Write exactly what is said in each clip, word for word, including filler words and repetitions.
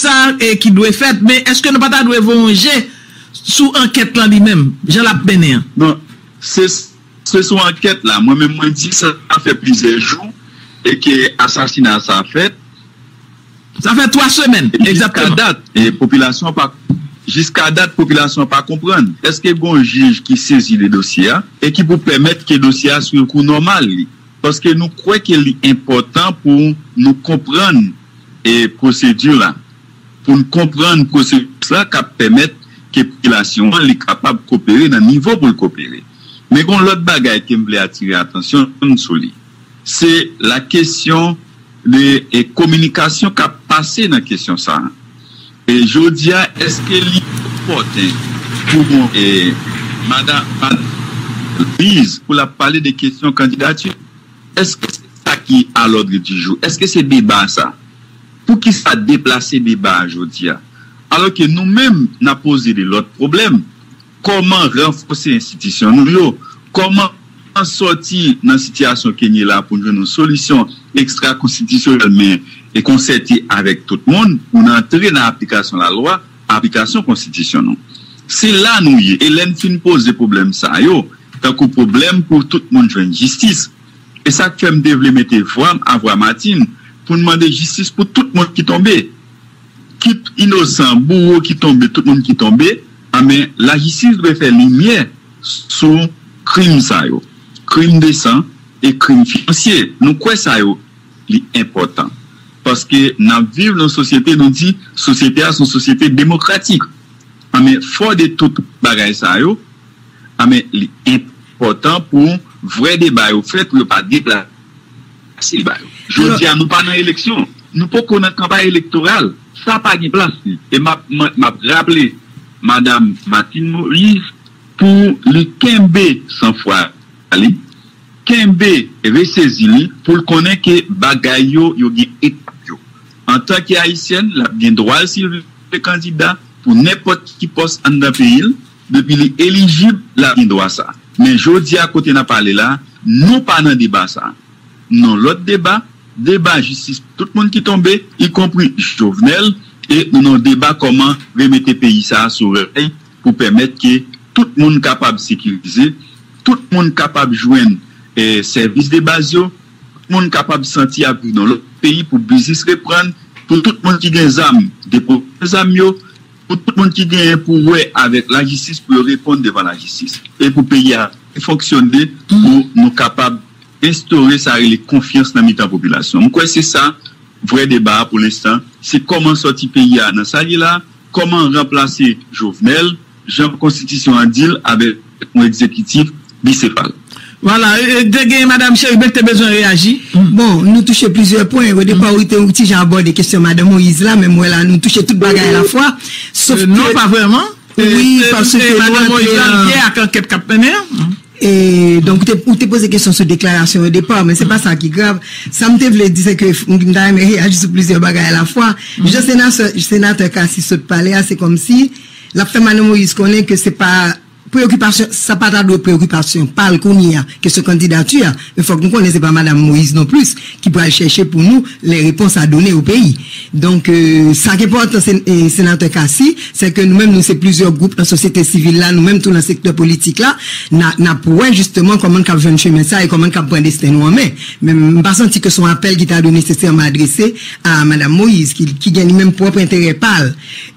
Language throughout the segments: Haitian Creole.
sa e ki dwe fèt, men èske nou pa ta dwe voye yon je sou ankèt lan li menm, jan l ap mennen an? Non, se, se sou ankèt la. Mwen menm, mwen di sa fè plizyè jou e ke asasina sa fèt. Sa fè twa semèn, egzakteman. Jiska dat, e popilasyon pa, jiska dat, popilasyon pa konprann. Èske gen yon jij ki sezi de dosye a e ki pou pèmèt ke dosye a swiv kou nòmal li? Paske nou kwè ke li enpòtan pou nou konprann e pwosedi la, pou n konprann pwosesis la k ap pèmèt ke popilasyon an li kapab kopere nan nivo pou l kopere. Men gen yon lòt bagay ke m vle atire atansyon n sou li. Se la kesyon de e, kominikasyon k ap pase nan kesyon sa a. E jodi a, èske li opòten pou e, madan, madan Moïse pou l ap pale de kesyon kandidati? Èske se sa ki a l'ordre du jour? Èske se deba sa? Poukisa deplase deba a jodi a? Alò ke nou menm, n ap poze de lòt pwoblèm. Kòman ranfòse enstitisyon nou yo? Kòman sòti nan sitiyasyon ke n ye la pou n jwenn yon solisyon ekstra konstitisyonèl, men e konsète avèk tout moun, pou n antre nan aplikasyon lalwa, aplikasyon konstitisyon nou? Se la nou ye. E lè n fin poze pwoblèm sa yo, tankou pwoblèm pou tout moun jwenn jistis, e sa k fè m te vle mete vwa m a vwa Martine pou n mande jistis pou tout moun ki tonbe. Kit inosan, bouro ki tonbe, tout moun ki tonbe, anben, lajistis dwe fè limyè sou krim sa yo. Krim de san e krim finansye. Nou kwè sa yo, li enpòtan. Paske n ap viv nan sosyete, nou di, sosyete a se yon sosyete demokratik. Anben, fò de tout bagay sa yo, anben, li enpòtan pou vrè deba yo fèt, pou yo pa deplase deba yo. Jodi a, nou pa nan eleksyon. Nou poko nan kanpay elektoral. Sa pa gen plas li. E m ap, m, m ap raple Madan Martine Moïse pou li kenbe sanfwa li, kenbe resezi li, pou l konnen ke bagay yo, yo gen etap yo. Antanke Ayisyèn, l ap gen dwa l, si l vle, kandida pou nenpòt ki pòs anndan peyi l, depi li elijib, l ap gen dwa sa. Men jodi a, kote n ap pale la, nou pa nan deba sa. Nan lòt deba, deba jistis pou tout moun ki tonbe, ikonpri Jovenel, e nou nan deba kòman remete peyi sa a sou rèy pou pèmèt ke tout moun kapab sekirize, tout moun kapab jwenn, eh, sèvis de baz yo, tout moun kapab santi y ap viv nan lòt peyi, pou biznis reprann, pou tout moun ki gen zam, depoze zam yo, pou tout moun ki genyen pou wè avèk lajistis, pou yo reponn devan lajistis. E pou peyi a fonksyone, pou nou kapab enstore sa rele konfyans nan mitan popilasyon. M kwè se sa vrè deba a pou lenstan, se kòman sòti peyi a nan sa l ye la, kòman ranplase Jovenel, jan konstitisyon an di l, avèk yon egzekitif bisefal. Vwala, e, e, te gen Madan Cherubin ki te bezwen reyaji. Bon, nou touche plizyè pwen. O depa, ou te yon ti jan abòde kesyon Madan Moïse la, men m wè la, nou touche tout bagay alafwa. Sof ke... Non, pa vrèman. Wi, paske Madan Moïse la, li ye ak ankèt k ap mennen an. E, donk, ou te, ou te poze kesyon sou deklarasyon o depa, men se pa sa ki grav. Sa m te vle di, se ke m ta renmen reyaji sou plizyè bagay alafwa. Jan senatè, senatè Cassy sot pale a, se kòmsi l ap fè Madan Moïse konnen ke se pa preyokipasyon, sa pa ta dwe preyokipasyon pa l kounye a, kesyon kandidati a. Men fòk nou konnen se pa Madan Moïse non plis ki pral chèche pou nou les réponses à donner au pays. Donk, e, sa k enpòtan, se, e, senatè Cassy, se ke nou menm, nou se plizyè gwoup nan sosyete sivil la, nou menm tou nan sektè politik la, n a, n ap wè jisteman kòman n kab jwenn chemen sa e kòman n kab pran desten nou an men. Men m pa santi ke se yon apèl ki ta dwe nesesèman adrese a Madan Moïse, ki, ki gen li menm pwòp enterè pa l.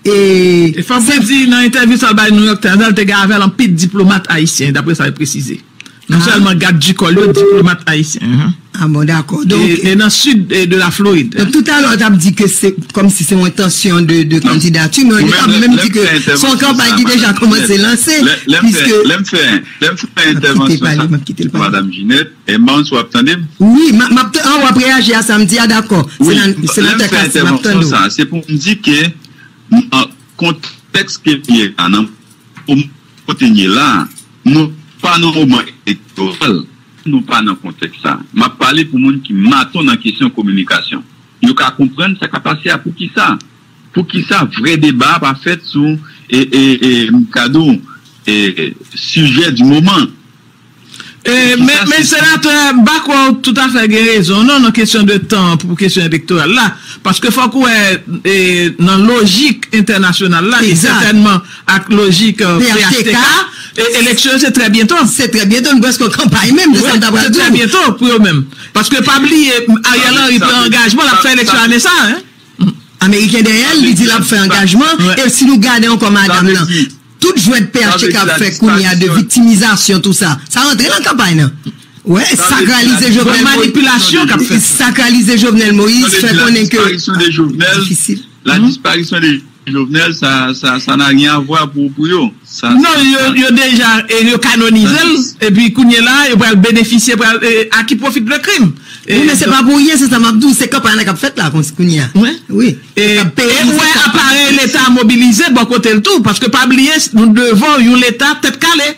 E fòk mwen di, nan entèvyou sa l bay New York Times la, l te gen avè l anpil diplomat ayisyen, dapre sa l presize. Non sèlman gad di kò l yo, diplomat ayisyen. Ah bon, dakò. Donk, e, e nan sid, e, de la Florid. Donk, toutalè, w t ap di ke se kòmsi se yon entansyon de, de kandidati, men ou menm, menm di ke se yon kanpay ki deja kòmanse lanse, piske... Lè m fè, lè m fè entèvansyon sa, Madan Ginette, e m pa konn si w ap tande m. Wi, m ap, an, w ap reyaji a sa m di a, dakò. Senatè Cassy, m ap tande w. Se pou m di ke nan kontèks ke n ye la, nan moman kote n ye la, nou pa nan moman elektoral, nou pa nan kontèks sa. M ap pale pou moun ki maton nan kesyon kominikasyon. Yo ka konprann sa k ap pase a. Poukisa? Poukisa vrè deba a pa fèt sou, e, e, e, m ka di w, e, sijè di moman? E, men, men senatè Bacot toutafè gen rezon non, nan kesyon de tan pou kesyon elektoral la. Paske fòk ou wè, e, nan lojik entènasyonal la, e sètènman ak lojik, e, P H T K, e, eleksyon yo se trè byento. Se trè byento, nou prèske an kanpay menm, se sa m ta pral di w. Se trè byento pou yo menm. Paske pa bliye, Ariel Henry pran angajman, l ap fè eleksyon ane sa, en. Ameriken dèyè l, li di l ap fè angajman, e si nou gade ankò madanm nan, tout jwèt P H T K ap fè kounye a de viktimizasyon, tou sa, sa rantre nan kanpay nan. Wè, sakralize Jovenel Moïse. Manipilasyon k ap fèt. Sakralize Jovenel Moïse, fè konnen ke difisil. La disparition de Jovenel, ça, ça, ça n'a rien à voir pour, pour yo. Sa, non, sa, yo, sa, yo deja, e, yo kanonize l, epi kounye la, yo pral benefisye, pral, e, à qui profite le crime. E, wi, men se pa pou ryen, se sa m ap di w, se kanpay la k ap fèt la, konsi kounye a. Wi. E, e wè aparèy Leta mobilize bò kote l tou, paske pa bliye, nou devan yon Leta tèt kale.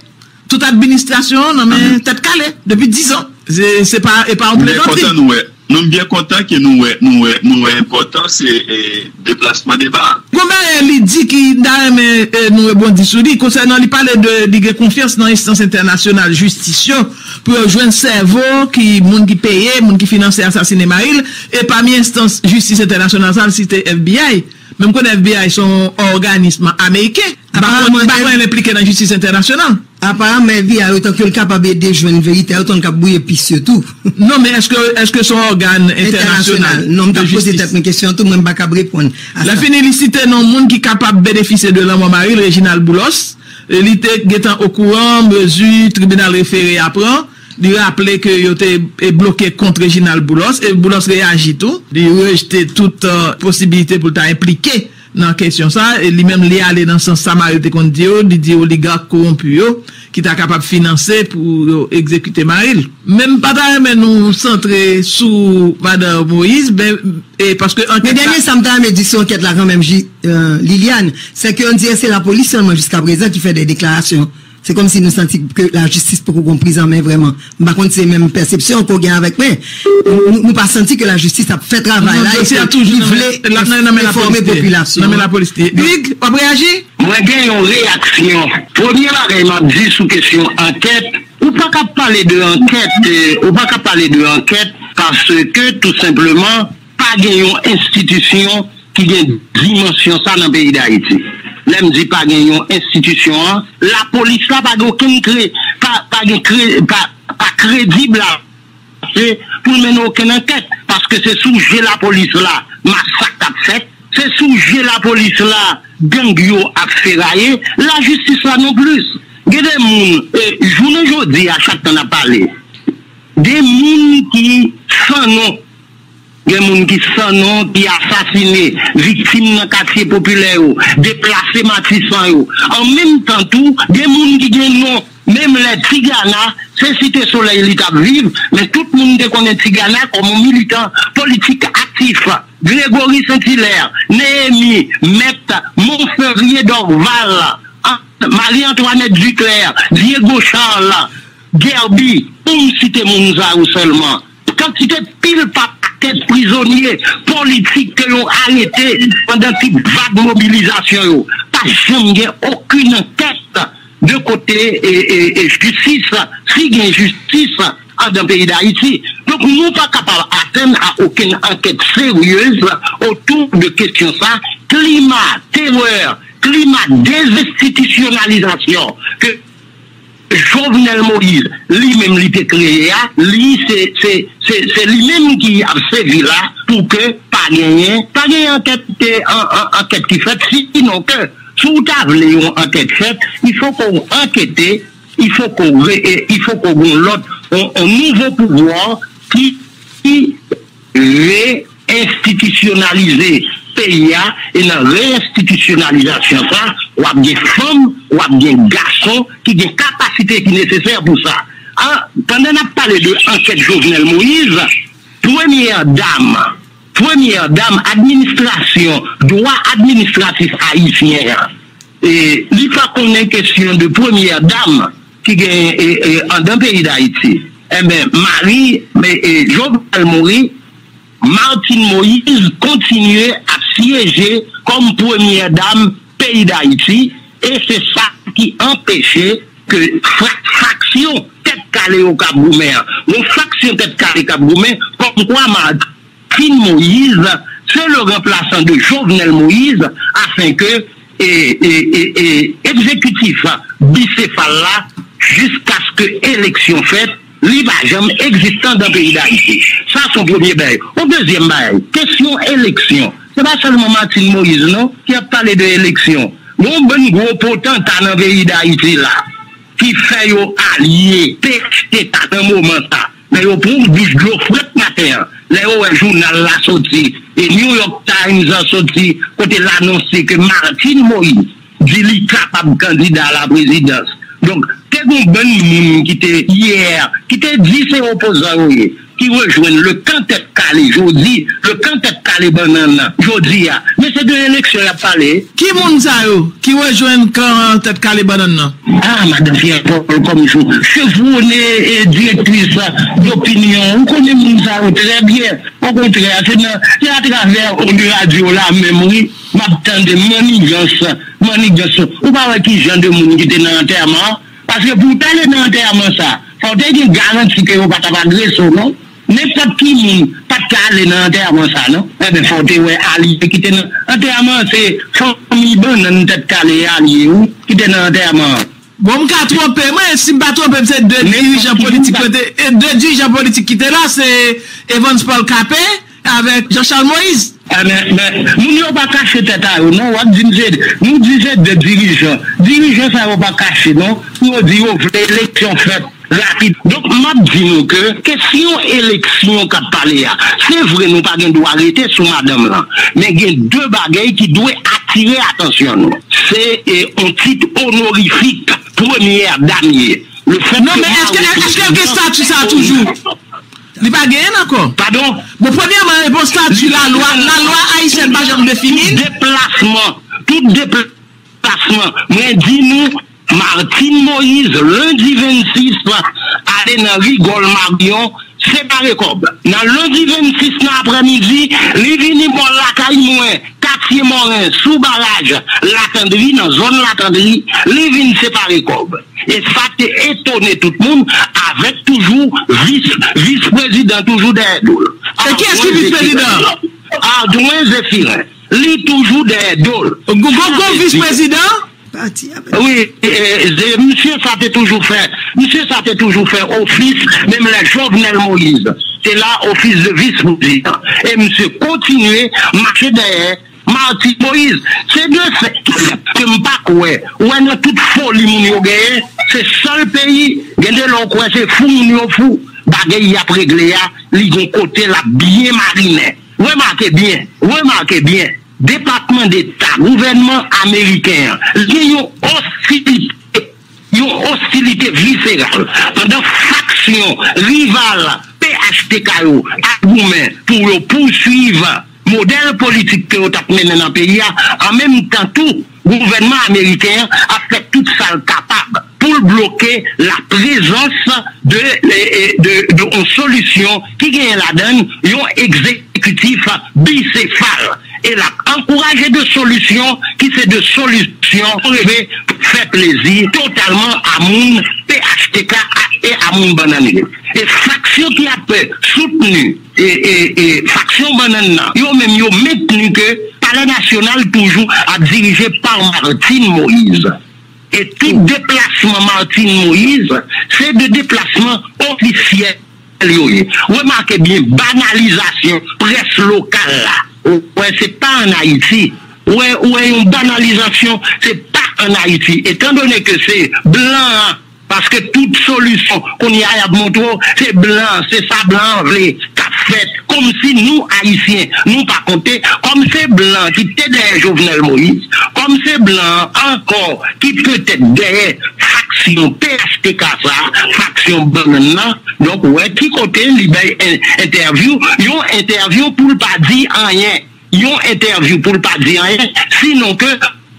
Tout administrasyon an nan men tèt kale depi diz an. Se, se pa, e pa yon plezantri. Nou byen kontan ke nou wè, nou wè, nou wè enpòtans, e, e, deplasman deba a. Gon bagay li di ki m ta renmen, e, nou rebondi sou li, konsènan li pale de li gen konfyans nan enstans entènasyonal jistis yo pou yo jwenn sèvo ki moun ki peye, moun ki finanse asasine mari l, e pami enstans jistis entènasyonal sa l site F B I. Men m konnen F B I se yon òganis ameriken. M pa konn, m pa konn l enplike nan jistis entènasyonal. Aparaman, F B I yo, tankou l kapab ede jwenn verite a, yo tankou l kab bouye pis yo tou. Non, men èske, èske se yon ògàn entènasyonal? Non, m t ap poze tèt mwen kesyon an tou, mwen m pa kab reponn a sa. Lè fini, li site non moun ki kapab benefisye de lanmò mari l, Reginald Boulos. E li te gentan okouran mezi tribinal refere a pran. Li raple ke yo te, e, bloke kont Reginald Boulos, e Boulos reyaji tou. Li rejte tout, e, posibilite pou l ta enplike nan kesyon sa, e li menm li ale nan sans sa mari l te konn di yo, li di oligak kowonpi yo ki ta kapab finanse pou yo egzekite mari l. Men m pa ta renmen nou santre sou madan Moïse, ben, e paske ankèt la. Men dènye sa m ta renmen di sou ankèt la kanmenm, Ji-, e, Liliane, se ke on dirè se lapolis sèlman jiskaprezan ki fè de deklarasyon. Se kòmsi nou santi ke lajistis poko gon priz an men vrèman. M pa konn si se menm pèsepsyon ke w gen avèk mwen. Nou, nou, nou pa santi ke lajistis ap fè travay la e ke li vle enfòme popilasyon an. Hugues, w ap reyaji? Mwen gen yon reyaksyon. Premye bagay m ap di sou kesyon ankèt, ou pa ka pale de ankèt, e, ou pa ka pale de ankèt paske tou senpleman pa gen yon enstitisyon ki gen dimansyon sa nan peyi Dayiti. Lè m di pa gen yon enstitisyon an, lapolis la pa gen okenn kre-, pa, pa gen kre-, pa, pa kredib la ase pou l mennen okenn ankèt, paske se sou je lapolis la masak ap fèt, se sou je lapolis la gang yo ap feraye, lajistis la non plis. Gen de moun, e, jounen jodi a, chak tan n ap pale, gen moun ki san non. Gen moun ki san non, ki asasine, viktim nan katye popilè yo, deplase Matisan yo. An menm tan tou, gen moun ki gen non, menm lè Tigana, se Site Solèy li t ap viv, men tout moun te konnen Tigana kòm yon militan politik aktif. Gregory Saint-Hilaire, Néhémie, Mèt, Monferrier Dorval, An-, Marie Antoinette Duclair, Diego Charles, Guerby, pou m site moun sa yo sèlman. Kantite pil pa pakèt prizonye politik ke yo arete pandan tout vag mobilizasyon yo. Pa janm gen okenn ankèt de kote, e, e, e, jistis, si gen jistis andan peyi Dayiti. Donk, nou pa kapab atann a okenn ankèt seryez otou de kesyon sa. Klima terè, klima dezenstitisyonalizasyon ke Jovenel Moïse li menm li te kreye a, li se, se, se, se li menm ki ap sèvi la pou ke pa genyen, pa genyen ankèt, e, an, an, ankèt ki fèt, sinon ke si w ta vle yon ankèt fèt, il faut que w ankete, il faut que w re-, e, il faut que w gon lòt, on, on nouvo pouvwa ki, ki re- enstitisyonalize peyi a, e nan re-enstitisyonalizasyon sa, w ap gen fanm, w ap gen gason ki gen kapasite ki nesesè pou sa. An, pandan n ap pale de ankèt Jovenel Moïse, premyè dam, premyè dam administrasyon, dwa administratif ayisyen an, e, li pa konnen kesyon de premyè dam ki gen, e, e, andan peyi Dayiti. Enben, mari, e, e, Jovenel Moïse, Martine Moïse kontinye ap syeje kòm premyè dam peyi Dayiti, e se sa ki anpeche ke frak-, fraksyon tèt kale yo k ap goumen an. Yon faksyon tèt kale k ap goumen, kòmkwa Martine Moïse, c'est le remplaçant de Jovenel Moïse, afin que, e, e, e, e, egzekitif bisefal la, jiskaske eleksyon fèt, li pa janm egzistan dan peyi Dayiti. Sa se yon premye bagay. Yon dezyèm bagay, kesyon eleksyon. Se pa sèlman Martine Moïse, non, ki ap pale de eleksyon. Gon bann gwo potanta nan peyi Dayiti la, ki fè yo alye P H T K nan moman sa. Lè yo pran yon douch dlo frèt maten an, lè yo wè jounal la soti, e New York Times an soti, kote l anonse ke Martine Moïse di li kapab kandida a la prezidans. Donk, te gen yon bann moun ki te yè, ki te di se opozan yo ye, ki rejwenn le kan tèt kale jodi, le kan tèt kale bannann nan jodi a. Men se de eleksyon y ap pale. Ki moun sa yo ki rejwenn kan tèt kale bannann nan? Ah, madan Pierre Paul, kòm jou chevwonnen e direktris dopinyon, ou konnen moun sa yo trè byen. Okontrè, se nan, se atravè onde radyo la menm, wi, m ap tande mannigans, mannigans. Ou pa wè ki jan de moun ki te nan antèman an? Paske pou w t ale nan antèman sa, fò w te gen garanti ke yo pa t ap agrese w, non. Nenpòt ki moun pa t ka ale nan antèman sa, non. Enben, fò w te wè alye ki te nan antèman an, se fanmi bannann tèt kale alye, wi, ki te nan antèman an. Bon, m ka twonpe mwen, si m pa twonpe m, se de dirijan politik ki te, e de dirijan politik ki te la, se Evans Paul Capet avèk Jean Charles Moïse. Ah, men, men, moun yo pa kache tèt a yo, non. W ap di m se, nou di se de dirijan. Dirijan sa yo pa kache, non. Pou yo di yo vle eleksyon fèt rapid. Donk, m ap di nou ke kesyon eleksyon k ap pale a, se vre nou pa gen dwa rete sou madanm lan, men gen de bagay ki dwe atire atansyon nou. Se, e, yon tit onorifik premyè dam ye. Le fèt Non, men èske, èske l gen estati sa a toujou? Li pa genyen l ankò. Padon? Bon, premyèman, e bon, estati lalwa, lalwa ayisyèn pa janm defini l. Deplasman, tout deplasman. Mwen di nou, Martine Moïse, lendi vennsis, ale nan Rigol Marion, separe kòb. Nan lendi vennsis nan aprèmidi, li vini bò lakay mwen, Katye Moren, sou baraj Latandri, nan zòn Latandri, li vin separe kòb. E sa te etone tout moun, avèk toujou vis, vis prezidan toujou dèyè do l. E kiyès ki vis prezidan? Ardouin Zéphirin. Li toujou dèyè do l. Gon, gon, gon vis prezidan? Pati avèk Wi, e, e, misye sa te toujou fè, misye sa te toujou fè ofis, menm lè Jovenel Moïse te la, ofis de vis prezidan. E misye kontinye mache dèyè Martine Moïse. Se de fèt ke m pa kwè, ou wè, nan tout foli moun yo genyen, se sèl peyi, gen de lè w kwè se fou moun yo fou, bagay y ap regle a, li gon kote l ap byen marinen. Remake byen, remake byen, Depatman Deta, gouvènman ameriken an, li gen yon ostilite, yon ostilite viseral, pandan faksyon rival P H T K yo ap goumen pou yo pousuiv modèl politik ke yo t ap mennen nan peyi a, an menm tan tou, gouvènman ameriken an ap fè tout sa l kapab pou l bloke la prezans de, de, de, de yon solisyon ki genyen ladan l yon egzekitif bisefal. E l ap ankouraje de solisyon ki se de solisyon rive fè plezi totalman a moun P H T K a e a moun bannann yo. E faksyon ki ap soutni e, e, e faksyon bannann nan, yo menm yo mentni ke Palè Nasyonal toujou ap dirije pa Martine Moïse. E tout deplasman Martine Moïse, se de deplasman ofisyèl yo ye. Remake byen, banalizasyon près lokal la. Ou wè, se pa ann Ayiti. Ou wè, ou wè yon banalizasyon, se pa ann Ayiti. Etandone ke se blan an, paske tout solisyon kounye a y ap montre w, se blan, se sa blan an vle k ap fèt. Kòmsi nou, Ayisyen, nou pa konte, kòm se blan ki te dèyè Jovenel Moïse, kòm se blan an ankò ki petèt dèyè faksyon P H T K sa, faksyon bannann nan. Donk, ou wè ki kote li bay en-, entèvyou, yon entèvyou pou l pa di anyen. Yon entèvyou pou l pa di anyen, sinon ke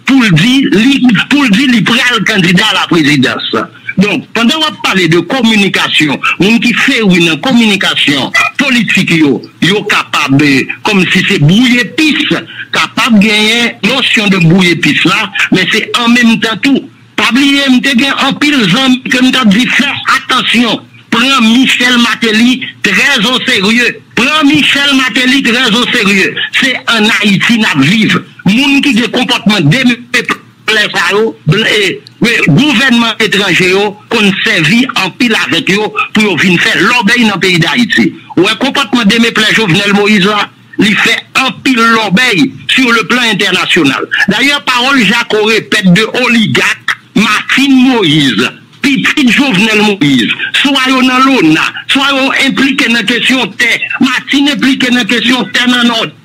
pou l di li, pou l di li pral kandida a la prezidans. Donk, pandan w ap pale de kominikasyon, moun ki feri nan kominikasyon politik yo, yo kapab, eh, kòmsi se bwouye pis, kapab genyen nosyon de bwouye pis la, men se an menm tan tou. Pa bliye, m te gen anpil zanmi ke m t ap di fè atansyon. pran Michel Martelly trè o serye. Pran Michel Martelly trè o serye. Se ann Ayiti n ap viv. Moun ki gen konpòtman demeplè sa yo, bl- e, e, gouvènman etranje yo konn sèvi anpil avèk yo pou yo vin fè lòbèy nan peyi Dayiti. Ou wè konpòtman demeplè Jovenel Moïse la, li fè anpil lòbèy sur le plan international. Dayè, pawòl Jako repèt de oligak Martine Moïse, pitit Jovenel Moïse, swa yo nan lona, swa yo enplike nan kesyon tè. Martine enplike nan kesyon tè nan Nòdès.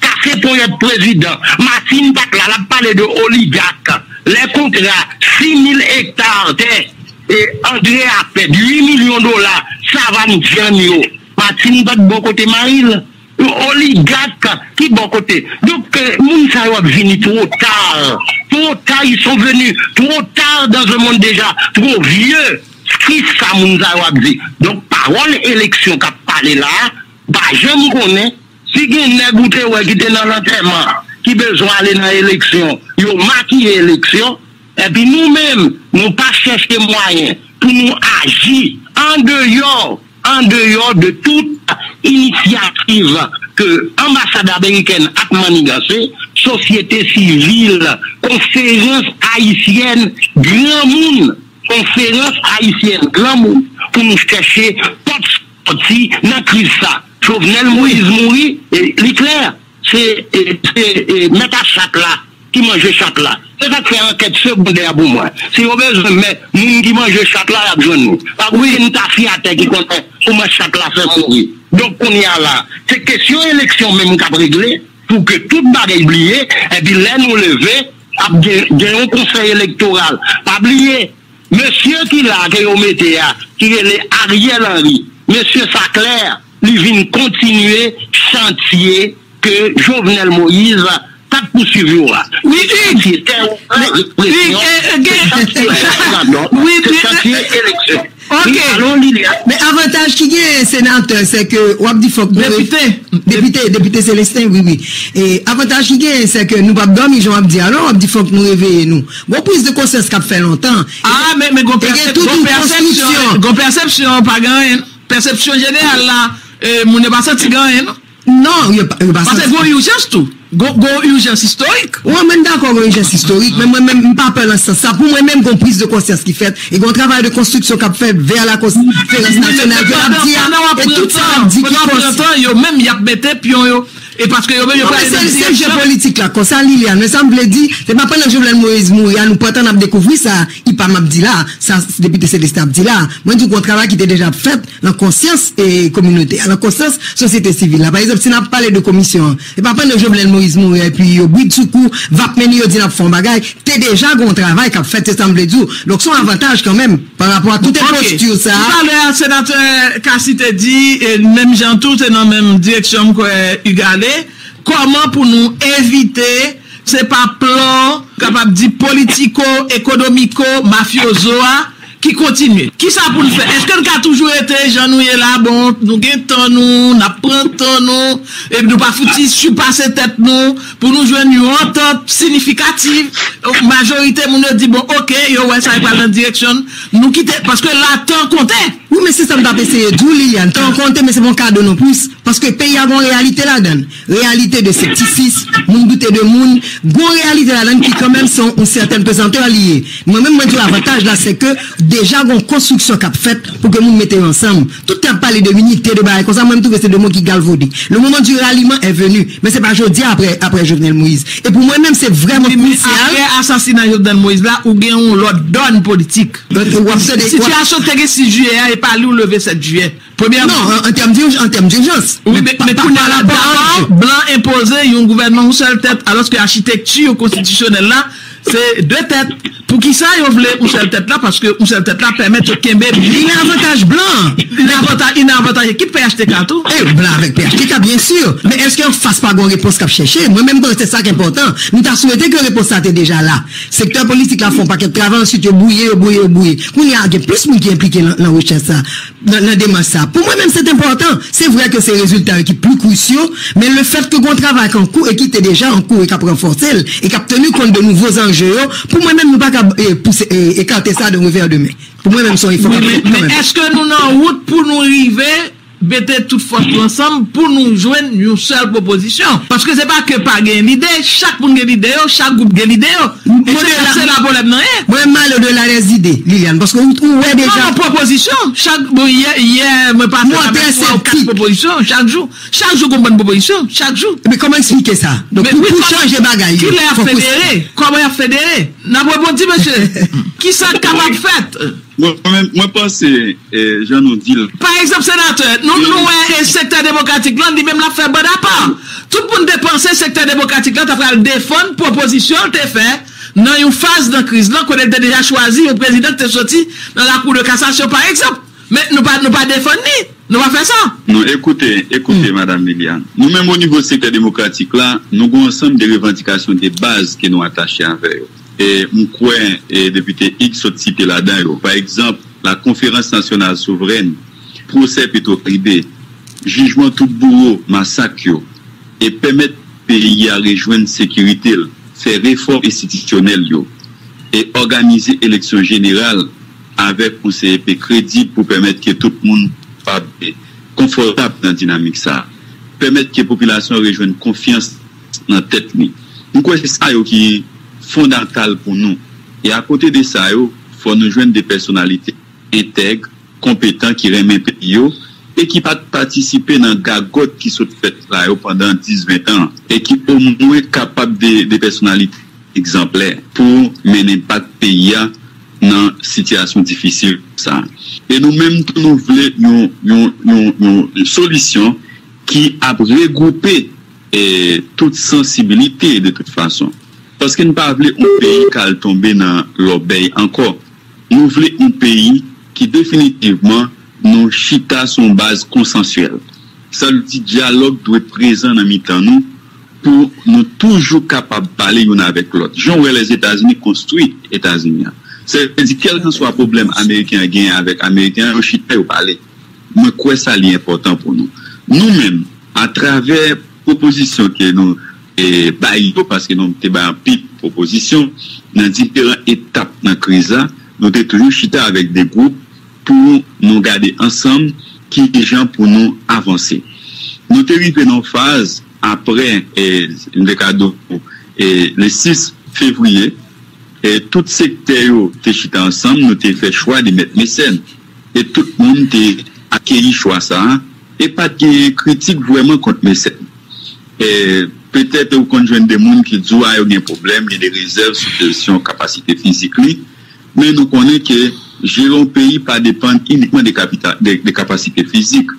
Kase ponyèt prezidan. Martine pa t la, l ap pale de oligak. Lè kontra sis mil ekta tè, e, André a pèd uit milyon dola, Savann Dyann yo. Martine pa t bò kote mari l. Oligak ki bò kote. Donk, euh, moun sa yo ap vini twò ta. Twò ta, ils sont venus trop tard dans un monde déjà trop vieux. Ki sa moun sa yo ap di? Donk, pawòl eleksyon k ap pale la, pa janm konnen si gen nèg ou te wè ki te nan lantèman, ki bezwen ale nan eleksyon, yo makiye eleksyon, epi nou menm, nou pa chèche mwayen pou nou aji andeyò andeyò de tout inisyativ ke anbasad amerikèn ap maniganse, sosyete sivil, konferans ayisyèn granmoun, konferans ayisyèn granmoun, pou nou chèche pòt sòti nan kriz sa. Jovenel Moïse mouri, e li klè. Se, e, se, e, mèt a chat la ki manje chat la. Se sa k fè ankèt segondè a pou mwen. Si yo bezwen men moun ki manje chat la, y ap jwenn nou. Pa gen okenn tafyatè ki konnen kòman chat la fè mouri. Donk, kounye a la, se kesyon eleksyon menm k ap regle pou ke tout bagay bliye, epi lè nou leve, ap gen, gen yon konsèy elektoral. Pa bliye, mesye ki la ke yo mete a, ki rele Ariel Henry, mesye sa klè, li vin kontinye chantye ke Jovenel Moïse t ap pouswiv yo a. Wi, Hugues. Li chantye tè, represyon, se chantye eleksyon. Wi, se chantye eleksyon. Ok. Wi, alon, Liliane. Men avantaj ki gen senatè, se ke w ap di fòk nou... Depite. Depite, depite Celestin, wi, wi. E avantaj ki gen, se ke nou p ap dòmi, jan w ap di a, non, w ap di fòk nou reveye nou. Gon priz de konsyans k ap fè lontan. Ah, men, men gon pèsepsyon, gon pèsepsyon, pa gen anyen. Pèsepsyon jeneral la, e, moun yo pa santi gen anyen, non. Non, yo pa, yo pa santi. Paske gon ijans tou. Gon, gon ijans istorik. Wi, mwen dakò, gon ijans istorik, men mwen menm, m pa pè nan sans sa. Pou mwen menm, gon priz de konsyans ki fèt, e gon travay de konstriksyon k ap fèt vè la konferans nasyonal ke n ap di a, e tout sa n ap di ki... Pandan w ap pran tan, yo menm y ap mete pyon yo. E paske yo menm, yo prale nan direksyon. Non, men se, se jeu politik la, konsa, Liliane. Men sa m vle di, se pa pandan Jovenel Moïse mouri a, nou pran tan n ap dekouvri sa, I P A m ap di la, sa, depite Celestin ap di la. Mwen di w, gon travay ki te deja ap fèt nan konsyans, e, kominote a, nan konsyans sosyete sivil la. Pa egzanp, si n ap pale de komisyon an, e pa pandan Jovenel Moïse mouri epi yo bridsoukou, vap mennen yo di n ap fè yon bagay, te deja gon travay k ap fèt, se sa m vle di w. Donk, se yon avantaj kanmenm, pa rapò a tout enpostir sa a. Talè a, senatè Cassy te di, e, menm jan tou, se nan menm direksyon m kwè Hugues ale, kòman pou nou evite se pa plan, kapab di politiko, ekonomiko, mafyozo a, ki kontinye. Kisa pou n fè? Èske n ka toujou rete jan nou ye la? Bon, nou gen tan nou, n ap pran tan nou, epi nou pa fouti sipase tèt nou, pou nou jwenn yon antant siyifikatif, majorite moun yo di, bon, ok, yo wè sa, yo pral nan direksyon n, nou kite, paske la, tan konte. Wi, men se sa m t ap eseye di w, Liliane. Tan konte, men se pa yon kado non plis. Paske peyi a gon reyalite ladan l. Reyalite de septisis, moun doute de moun. Gon reyalite ladan l ki kanmenm se yon, yon sètèn pezantè li ye. Mwen menm, mwen di w avantaj la, se ke deja gon konstriksyon k ap fèt pou ke moun mete yo ansanm. Tout tan y ap pale de inite, de bagay konsa, mwen m twouve se de mo ki galvode. Le moment du ralliement est venu. Men se pa jodi a apre, apre Jovenel Moïse. E pou mwen menm, se vrèman kwisyal. Wi, men apre asasina Jovenel Moïse la, ou gen yon lòt dòn politik. W ap tande, w ap... Sitiyasyon te gen sis jiyè a, e pa li w leve sèt jiyè. Premyèman. Non, an, an tèm di, an tèm dijans. Wi, men, men kounye a la, dabò, blan enpoze yon gouvènman yon sèl tèt, alòske achitekti konstitisyonèl la, se de tèt. Poukisa yo vle yon sèl tèt la? Paske yon sèl tèt la pèmèt yo kenbe... Li nan avantaj blan. Li nan avantaj, li nan avantaj ekip P H T K tou. E blan avèk P H T K, byen si. Men èske anfas pa gon repons k ap chèche? Mwen menm, se sa k enpòtan. Nou ta swete ke repons sa te deja la. Sektè politik la fè yon pakèt travay, answit yo bwouye, yo bwouye, yo bwouye. Kounye a, gen plis moun ki enplike nan, nan rechèch sa, nan, nan demach sa. Pou mwen menm, se enpòtan. Se vre ke se rezilta yo ki pli krisyo, men lefètke gon travay k an kou e ki te deja an kou e k ap ranfòse l, e k ap teni kont de nouvo zanje yo, pou mwen menm, nou pa ka e, pouse, e, ekate sa de revè de men. Pou mwen menm, se yon efò k ap fèt kanmenm. Wi, men, men èske nou nan wout pou nou rive mete tout fòs nou ansanm pou nou jwenn yon sèl pwopozisyon? Paske se pa ke pa gen lide, chak moun gen lide yo, chak gwoup gen lide yo. E se la, se la pwoblèm nan ye. Mwen, m ale odela dè zide, Liliane, paske ou, ou wè deja. Non, non, pwopozisyon. Chak, bon, yè, yè, mwen pase avèk twa ou kat pwopozisyon, chak jou. Chak jou gon bann pwopozisyon, chak jou. Men kòman eksplike sa? Donk, pou, pou chanje bagay yo, fòk federe. Kòman y ap federe? N ap rebondi, mesye. Kisa k kapab fèt? Mwen, mwen menm, mwen panse, eh, jan nou di l. Pa egzanp, senatè, nou, nou wè, eh, sektè demokratik lan, li menm l ap fè band apa. Tout moun te panse sektè demokratik lan ta pral defann pwopozisyon l te fè nan yon faz nan kriz lan, kote l te deja chwazi yon prezidan ki te soti nan lakou de kasasyon, pa egzanp. Men nou pa, nou pa defann li. Nou pa fè sa. Non, ekoute, ekoute, Madanm Liliane. Nou menm o nivo sektè demokratik la, nou gen yon ansanm de revandikasyon de baz ke nou atache avè yo. E m kwè, e depite Higgs sot site ladan yo. Pa egzanp, la Conférence Nationale Souveraine, pwosè Petro Caribe, jijman tout bouwo masak yo, e pèmèt peyi a rejwenn sekirite l, fè refòm enstitisyonèl yo, e òganize eleksyon jeneral avèk yon C E P kredib pou pèmèt ke tout moun kapab konfòtab nan dinamik sa a, pèmèt ke popilasyon an rejwenn konfyans nan tèt li. M kwè se sa yo ki fondatal pou nou. E akote de sa yo, fò nou jwenn de pèsonalite entèg, konpetan, ki renmen peyi yo, e ki pa t patisipe nan gagòt ki sot fèt la yo pandan dis, ven tan, e ki omwen kapab de, de pèsonalite egzanplè pou mennen bak peyi a nan sitiyasyon difisil sa a. E nou menm tou, nou vle yon, yon, yon, yon solisyon ki ap regwoupe, eh, tout sansibilite de tout fason. Paske n pa vle yon peyi k al tonbe nan lòbèy ankò. Nou vle yon peyi ki definitivman nou chita sou yon baz konsansyèl. Sa vle di dyalòg dwe prezan nan mitan nou pou nou toujou kapab pale youn avèk lòt. Jan w wè Lèzetazini konstwi Etazini an. Sa vle di kèlkanswa pwoblèm Ameriken an genyen avèk Ameriken an, yo chita, yo pale. Mwen kwè sa li enpòtan pou nou. Nou menm, atravè pwopozisyon ke nou, eh, bay yo, paske nou te bay anpil pwopozisyon nan diferan etap nan kriz la, nou te toujou chita avèk de gwoup pou nou gade ansanm ki jan pou nou avanse. Nou te rive nan yon faz apre, eh, m te ka di w, eh, le sis fevriye, eh, tout sektè yo te chita ansanm, nou te fè chwa de mèt Mesèn. E tout moun te akeyi chwa sa a, e pa t gen kritik vrèman kont Mesèn. E petèt ou konn jwenn de moun ki di w, a, yo gen pwoblèm, gen de rezèv sou kesyon kapasite fizik li, men nou konnen ke jere yon peyi pa depann inikman de kapita-, de, de kapasite fizik.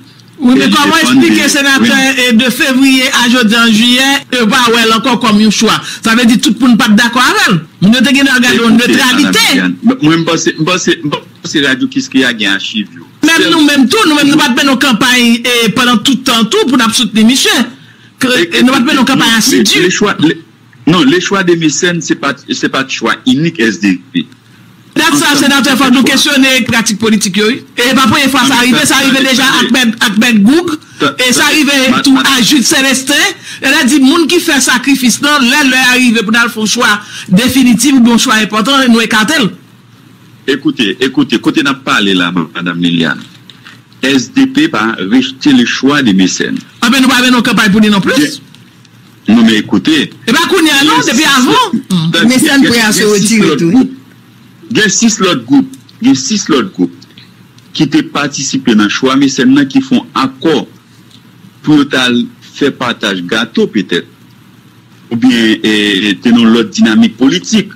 Wi, men kòman eksplike, senatè, e de fevriye a jodi an jiyè, yo pa wè l ankò kòm yon chwa? Sa vle di tout moun pa t dakò avè l. Moun yo te gen dwa gade yon netralite. Mwen, m panse, m panse, m panse Radyo Kiskeya gen achiv yo. Menm nou menm tou, nou menm nou pa t mennen yon kanpay, e, pandan tout tan tou pou n ap soutni misye. E, nou pa t mennen yon kanpay asidi. Le chwa, le, non, le chwa de Mesèn, se pa, se pa t chwa inik S D P. Dat sa, senatè, fòk nou kesyone pratik politik yo, wi. E pa premye fwa sa rive, sa rive deja ak Bèg, ak Bèg Goug, e sa rive tou a Jude Célestin. Sètadi, moun ki fè sakrifis lan, lè lè a rive pou n al fè yon chwa definitif oubyen yon chwa enpòtan, nou ekate l. Ekoute, ekoute, kote n ap pale la, madanm Liliane, S D P pa rejte le chwa de Mesèn. Anben, nou pa mennen yon kanpay pou li non plis. Non, men ekoute. E pa kounye a non, depi avan. Mesèn prè a sou retire tou. Gen sis lòt gwoup, gen sis lòt gwoup ki te patisipe nan chwa Mesèn nan ki fè yon akò pou yo t al fè pataj gato petèt, oubyen, e, te nan yon lòt dinamik politik,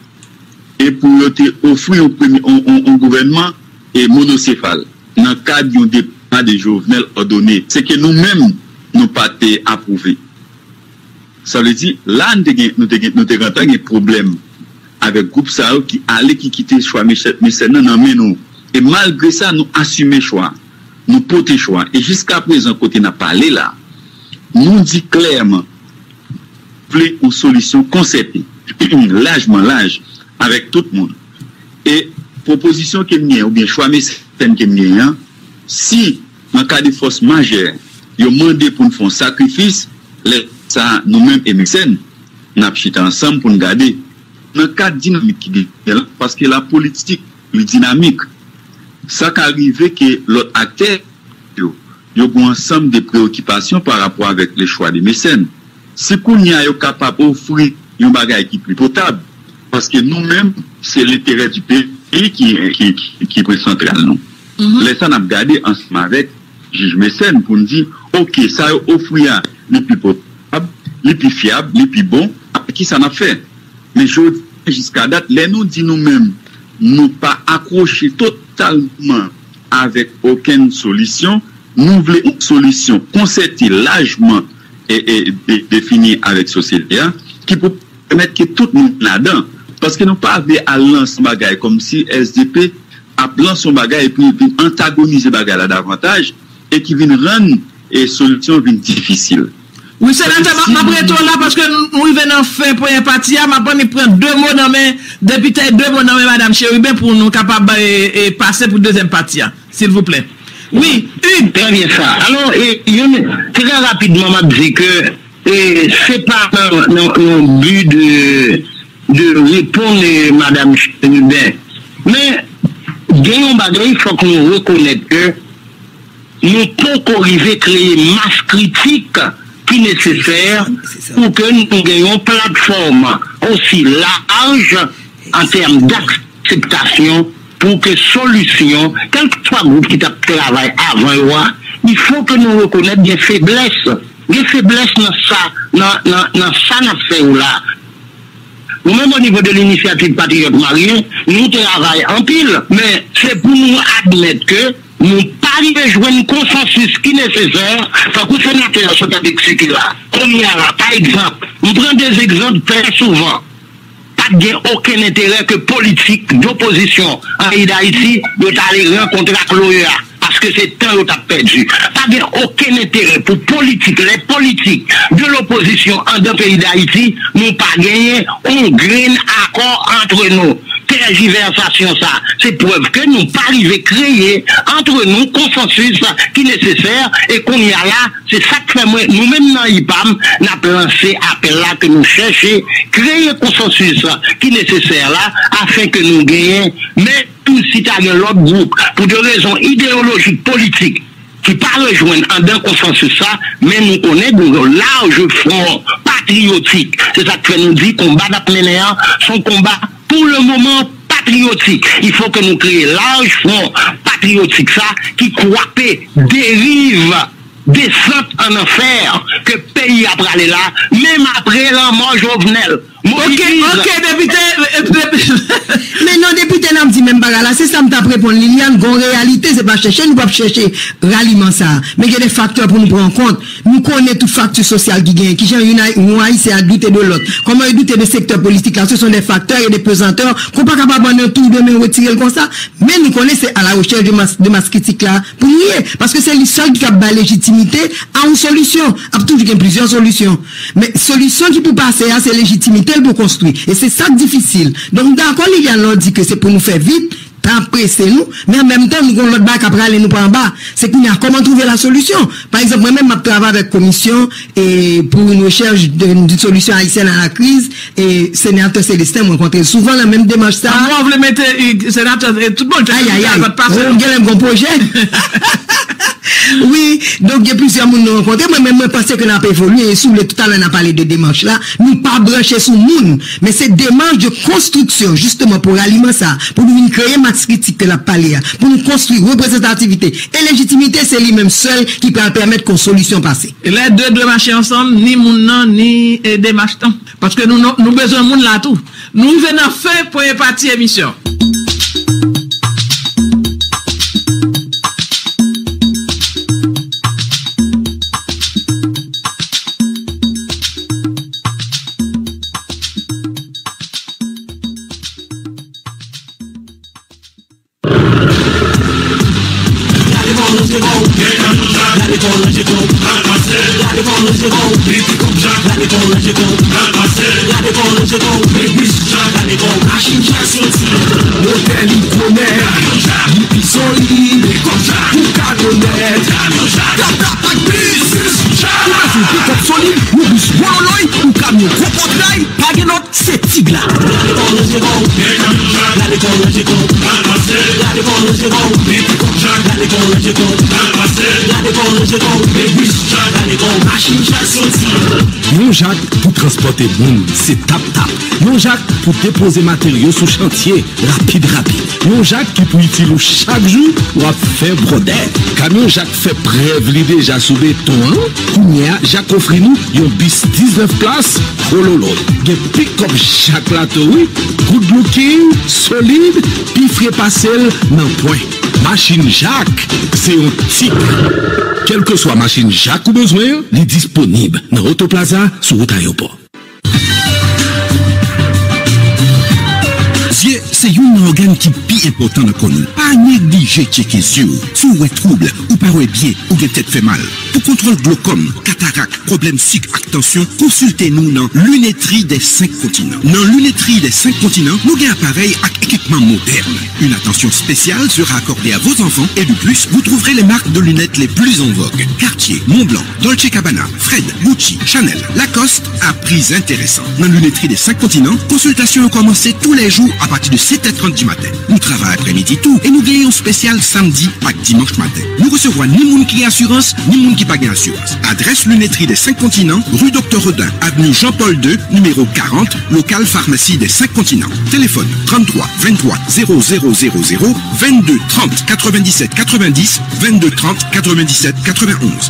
e pou yo te ofri yon premye, yon, yon, yon gouvènman, e, monosefal, nan kad yon depa de Jovenel òdone, se ke nou menm, nou pa te apwouve. Sa vle di, la, nou te gen, nou te gen, nou te gentan gen pwoblèm avèk gwoup sa yo ki ale, ki kite chwa Mesèn, Mesèn nan nan men nou. E malgre sa, nou asime chwa, nou pote chwa. E jiskaprezan, kote n ap pale la, nou di klèman, vle yon solisyon konsète, lajman laj, avèk tout moun. E pwopozisyon ke m gen, oubyen chwa Mesèn ke m genyen an, si nan ka de fòs majè, yo mande pou n fè yon sakrifis, lè sa a, nou menm e Mesèn, n ap chita ansanm pou n gade, nan kad dinamik ki genyen lan, Paske la politik, li dinamik. Sa ka rive ke lòt aktè yo, yo gen yon ansanm de preyokipasyon pa rapò avèk le chwa de mesèn. Si kounye a yo kapab ofri yon bagay ki pli potab, paske nou menm, se lenterè di peyi ki, ki, ki, ki pwen santral nou. Lè sa, n ap gade ansanm avèk jij Mersenne pou n di, oke, sa yo ofri a, li pi potab, li pi fyab, li pi bon, kisa n ap fè? Men jodi a, jiska dat, lè nou di nou menm, nou pa akwoche totalman avèk okenn solisyon, nou vle yon solisyon konsète, lajman e, e, de, defini avèk sosyete a, ki pou pèmèt ke tout moun ladan. Paske nou pa vle al lanse yon bagay kòmsi S D P ap lanse yon bagay epi vin antagonize bagay la davantaj e ki vin rann e solisyon vin difisil. Wi, senatè, m ap rete w la paske nou rive nan fen premye pati a. M ap annik pran de mo nan men depite, de mo nan men Madam Chérubin pou nou kapab e, e, pase pou dezyèm pati a, silvouplè. Wi, Hugues. Trè byen sa. Alò, e, youn, trè rapidman, m ap di ke e se pa nan, nan, nan bi de, de reponn e, Madam Chérubin. Men, gen yon bagay, fòk nou rekonèt ke nou poko rive kreye mas kritik ki nesesè pou ke nou gen yon platfòm osi laj an tèm d'akseptasyon pou ke solisyon, kèlkeswa gwoup ki t ap travay avan yo a, il faut que nou rekonèt gen feblès. Gen feblès nan sa, nan, nan, nan sa n ap fè yo la. Nou menm, o nivo de Linisyativ Patriyòt Maryen, nou travay anpil, men se pou nou admèt ke nou pa rive jwenn konsansis ki nesesè, tankou senatè a sot ap eksplike la. Kounye a la, pa egzanp, m pran de egzanp trè souvan. Pa t gen okenn enterè ke politik dopozisyon an peyi Dayiti yo t ale rankontre ak l'OEA, paske se tan yo t ap pèdi. Pa gen okenn enterè pou politik, les politiques de l'opposition anndan peyi Dayiti, nou pa genyen yon grenn akò antre nou. Tèjivèsasyon sa, se prèv ke nou pa rive kreye antre nou konsansis ki nesesè, e kounye a la, se sa k fè mwen, nou menm nan IPAM, n ap lanse apèl la ke nou chèche kreye konsansis ki nesesè la, afin ke nou genyen, menm si ta gen lòt gwoup, pou de rezon ideyolojik, politik, ki pa rejwenn anndan konsansis sa, men nou konnen gen yon laj fwon patriyotik. Se sa k fè nou di konba n ap mennen an, se yon konba pou le moman patriyotik. Il faut que nou kreye laj fwon patriyotik sa ki kwape deriv desant an anfè ke peyi a prale la, menm apre lanmò Jovenel. Ok, ok, depite. Men non, depite, n ap di menm bagay la, se sa m t ap reponn Liliane, gon reyalite, se pa chèche, nou p ap chèche raliman sa a. Men gen de faktè pou nou pran an kont. Nou konnen tout fakti sosyal ki genyen, kijan youn a, yon Ayisyen a doute de lòt, kòman yo doute de sektè politik la, ce sont des facteurs et des pesanteurs qu'on pa kapab ann tou demen retire l konsa. Men nou konnen se à la recherche de masse, de masse critique la pou nou ye, paske se li sèl ki kab bay lejitimite a yon solisyon. Ap toujou gen plizyè solisyon. Men solisyon ki pou pase a, se lejitimite l pou konstwi. E se sa k difisil. Donk, m dakò Liliane lè w di ke se pou nou fè vit, pa prese nou, men an menm tan, nou gen yon lòt bagay k ap rale nou pa anba. Se kounye a, kòman twouve la solisyon? Pa egzanp, mwen menm, m ap travay avèk komisyon e pou yon rechèch de, de solisyon ayisyèn a la kriz, e senatè Célestin, m rankontre l souvan nan menm demach sa a. Mwen vle mete, e, senatè, e, tout bon, ayayay, ou gen lè m gon pwojè. Wi, donk gen plizyè moun nou rankontre. Mwen menm, mwen panse ke n ap evolye. E si w vle, toutalè, n a pale de demach la. Nou pa branche sou moun, men se demach de konstriksyon, jisteman, pou raliman sa a, pou nou vin kreye mas kritik ke l ap pale a, pou nou konstwi reprezantativite e lejitimite, se li menm sèl ki pral pèmèt ke yon solisyon pase. E lè de dwe mache ansanm, ni moun nan, ni, e, demach lan. Paske nou, nou, nou bezwen moun la tou. Nou rive nan fen premye pati emisyon. Machin chak soti, motè li twò nèf, li pi solid, pou kamyonèt. Tap tap ak plis. Ou bezwen pikòp solid, yon bis wololoy, yon kamyon gwo pòtray, pa gen lòt, se Tig la. Gade kòlonje kò, gade kòlonje kò, gade kòlonje kò, gade kòlonje kò, gade kòlonje kò, gade kòlonje kò, gade kòlonje kò, gade kòlonje kò, gade kòlonje kò, machin Jak soti. Yon Jak pou transpòte moun, se tap tap. Yon Jak pou depoze materyo sou chantye, rapid rapid. Yon Jak ki pou itil ou chak jou, w ap fè bwòdè. Kamyon Jak fè prèv li deja sou beton an. Kounye a, Jak ofri nou yon bis diznèf plas, kololo. Gen pikòp Jak la tou wi. Good looking, solid, pi fre pase l nan pwen. Machin Jak, se yon tik. Kèlkeswa machin Jak ou bezwen an, li disponib nan Oto Plaza sou wout ayewopò. Zye se youn nan ògàn ki pi enpòtan nan kò nou. Pa neglije tcheke zye w. Si w wè twoub, ou pa wè byen, ou gen tèt fè mal. Pou kontwòl glokòm, katarak, pwoblèm sik ak tansyon, konsilte nou nan Lunetterie des Cinq Continents. Nan Lunetterie des Cinq Continents, nou gen aparèy ak ekipman modèn. Une attention spéciale sera accordée à vos enfants et de plus, vous trouverez les marques de lunettes les plus en vogue. Cartier, Montblanc, Dolce Gabbana, Fred, Gucci, Chanel, Lacoste, a pri enteresan. Nan Lunetterie des Cinq Continents, konsiltasyon yo kòmanse toulèjou apati de sèt è trant di maten. Nou travay aprèmidi tou e nou gen yon espesyal samdi ak dimanch maten. Nou resevwa ni moun ki gen asirans, ni moun ki pa gen asirans. Adrès Lunetterie des Cinq Continents, rue Docteur Rodin, avenue Jean-Paul deux, numéro quarante, local Pharmacie des Cinq Continents. Téléphone trente-trois vingt-trois zéro zéro zéro zéro, vingt-deux trente quatre-vingt-dix-sept quatre-vingt-dix, vingt-deux trente quatre-vingt-dix-sept quatre-vingt-onze.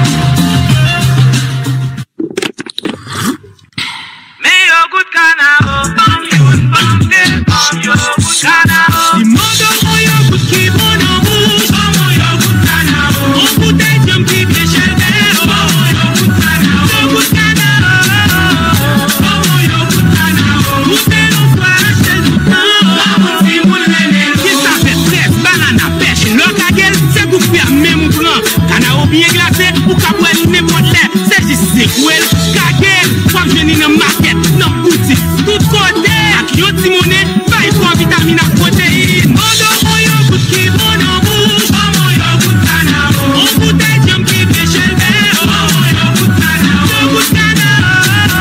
Men yogout Kanaro, ban m youn, ban m de, ban m yogout Kanaro. Di Modo yon yogout ki bon nan bouch, ban mwen yogout Kanaro. On boutèy djanm ki byen chèlbè, ban mwen yogout Kanaro. Yogout Kanaro, ban mwen yogout Kanaro. Goute yon fwa, achte l toutan, ban mwen timoun renmen l. Kisa fè frèz, banana, pèch, lè w kage l, se gou fèmen ou pran. Kanaro byen glase, ou ka bwè l nenpòt lè. Se jis sekwe l, kage l, w ap jwenn li nan makèt, nan boutik, tout kote. Ak yon ti monnen, bay kò w vitamin ak pwoteyin. Modo on yogout ki bon nan bouch, ban mwen yogout Kanaro. On boutèy djanm ki byen chèlbè, ban mwen yogout Kanaro. Yogout Kanaro,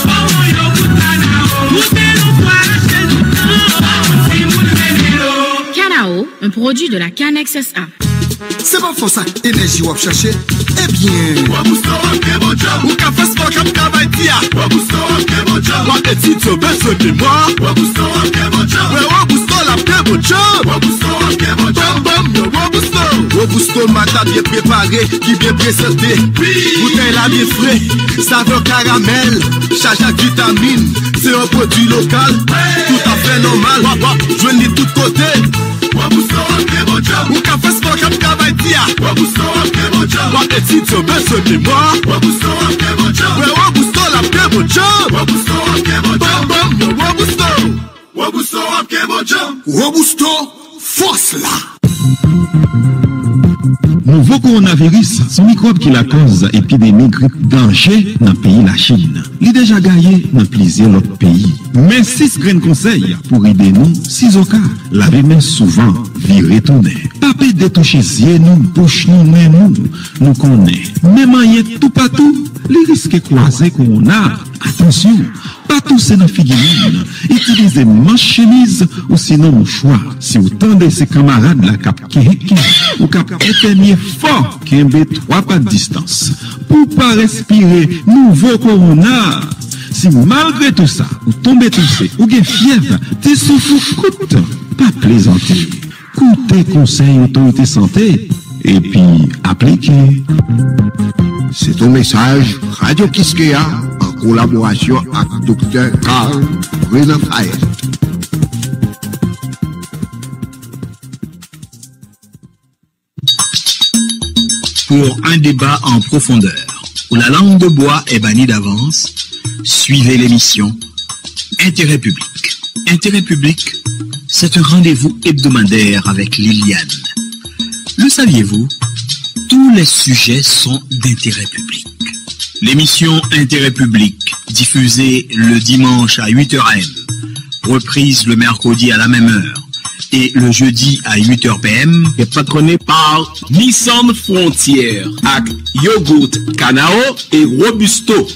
ban mwen yogout Kanaro. Goute l yon fwa, achte l toutan, ban mwen timoun renmen l. Kanaro, un produit de la Canex S A. Se pa fòs ak enèji w ap chache? Ebyen, Robusto ap gen bon djòb. Ou ka fè spò k ap travay di a. Robusto ap gen bon djòb. W ap etidye w bezwen memwa. Robusto ap gen bon djòb. Wè Robusto l ap gen bon djòb. Robusto ap gen bon djòb. Banm, banm, yo Robusto. Robusto mata byen prepare, ki byen prezante. Wi. Boutèy la byen fre, savè karamèl, chaje ak vitamin. Se yon pwodui lokal, toutafè nòmal. W ap, w ap jwenn li tout kote. Robusto ap gen bon djòb. Ou ka fè spò k ap travay di a. Robusto ap gen bon djòb. W ap etidye w bezwen memwa. Robusto ap gen bon djòb. Wè Robusto l ap gen bon djòb. Robusto ap gen bon djòb. Banm, banm, yo Robusto. Robusto ap gen bon djòb. Robusto, fòs la. Nouvo kowonaviris se yon mikwòb ki lakòz epidemi grip danje nan peyi Lachin. Li deja gaye nan plizyè lòt peyi. Men sis grenn konsèy pou ede nou sizoka. Lave men souvan, vire tounen. Pa pede touche zye nou, bouch nou, nen nou. Nou konnen, men manyen toupatou, li riske kwaze kowona. Atansyon, pa touse nan figi moun. Itilize manch chemiz ou sinon mouchwa. Si w tande se kanmarad la k ap kenhenken ou k ap etènye fò, kenbe twa pa distans pou w pa respire nouvo kowona. Si malgre tou sa, ou tonbe touse, ou gen fyèv, ti souf ou kout, pa plezante. Koute konsèy otorite sante epi aplike. Se te yon mesaj Radyo Kiskeya an kolaborasyon ak Doktè Carl Renan Faye. Pour un débat en profondeur, où la langue de bois est bannie d'avance, suivez l'émission Intérêt public. Intérêt public, c'est un rendez-vous hebdomadaire avec Liliane. Le saviez-vous ? Tous les sujets sont d'intérêt public. L'émission Intérêt public, diffusée le dimanche à huit heures A M, reprise le mercredi à la même heure et le jeudi à huit heures P M, est patronnée par Nissan Frontier ak Yogourt Kanao et Robusto.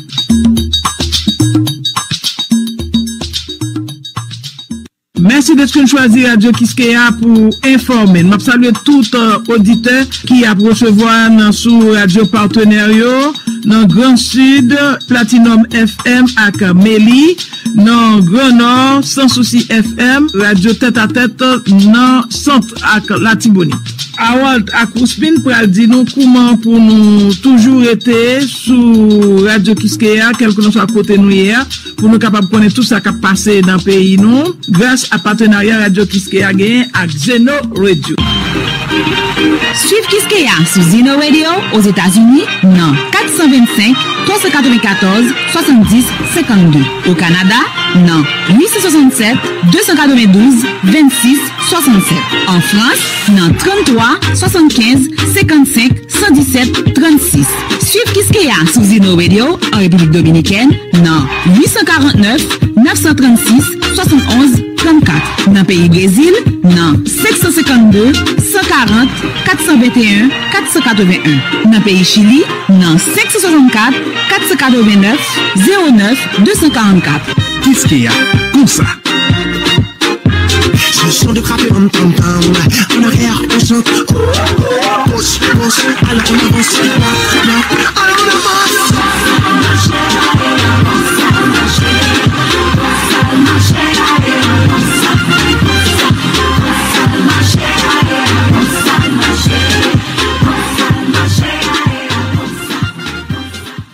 Mèsi dèske n chwazi Radyo Kiskeya pou enfòme n. M ap salye tout, eh, oditè ki ap resevwa n sou radyo patnè yo nan Gran Sid, Platinum F M ak Meli, nan Gran Nò, Sans Souci F M, Radyo Tèt a Tèt nan Sant ak Latibonit. Harold ak Rouspin pral di nou kouman pou nou toujou rete sou Radyo Kiskeya, kèlkelanswa kote nou ye a, pou nou kapab konnen tout sa k ap pase nan peyi nou, gras a patenarya Radyo Kiskeya genyen ak Zeno Radio. Suiv Kiskeya sou Zeno Radio Ozetazini nan kat san vennsenk, twa san katrevenkatòz, swasanndis, senkannde. O Kanada, nan uit san swasannsèt, de san katrevendouz, vennsis, swasannsèt. An Frans, nan tranntwa, swasannkenz, senkannsenk, san disèt, trannsis. Suiv Kiskeya sou Zeno Radio an Repiblik Dominikèn nan uit san karannèf, nèf san trannsis, swasannonz, trannkat. Nan peyi Brezil, nan senk san senkannde, san karant, kat san venteyen, kat san katrevennen. Nan peyi Chili, nan senk san swasannkat, kat san katrevennèf, zewo nèf, de san karannkat. Kiskeya, konsa. Chanson de frappe, pam, pam, pam. En arrière, on saute. Pousse, pousse, allez, on avance. Allez, on avance.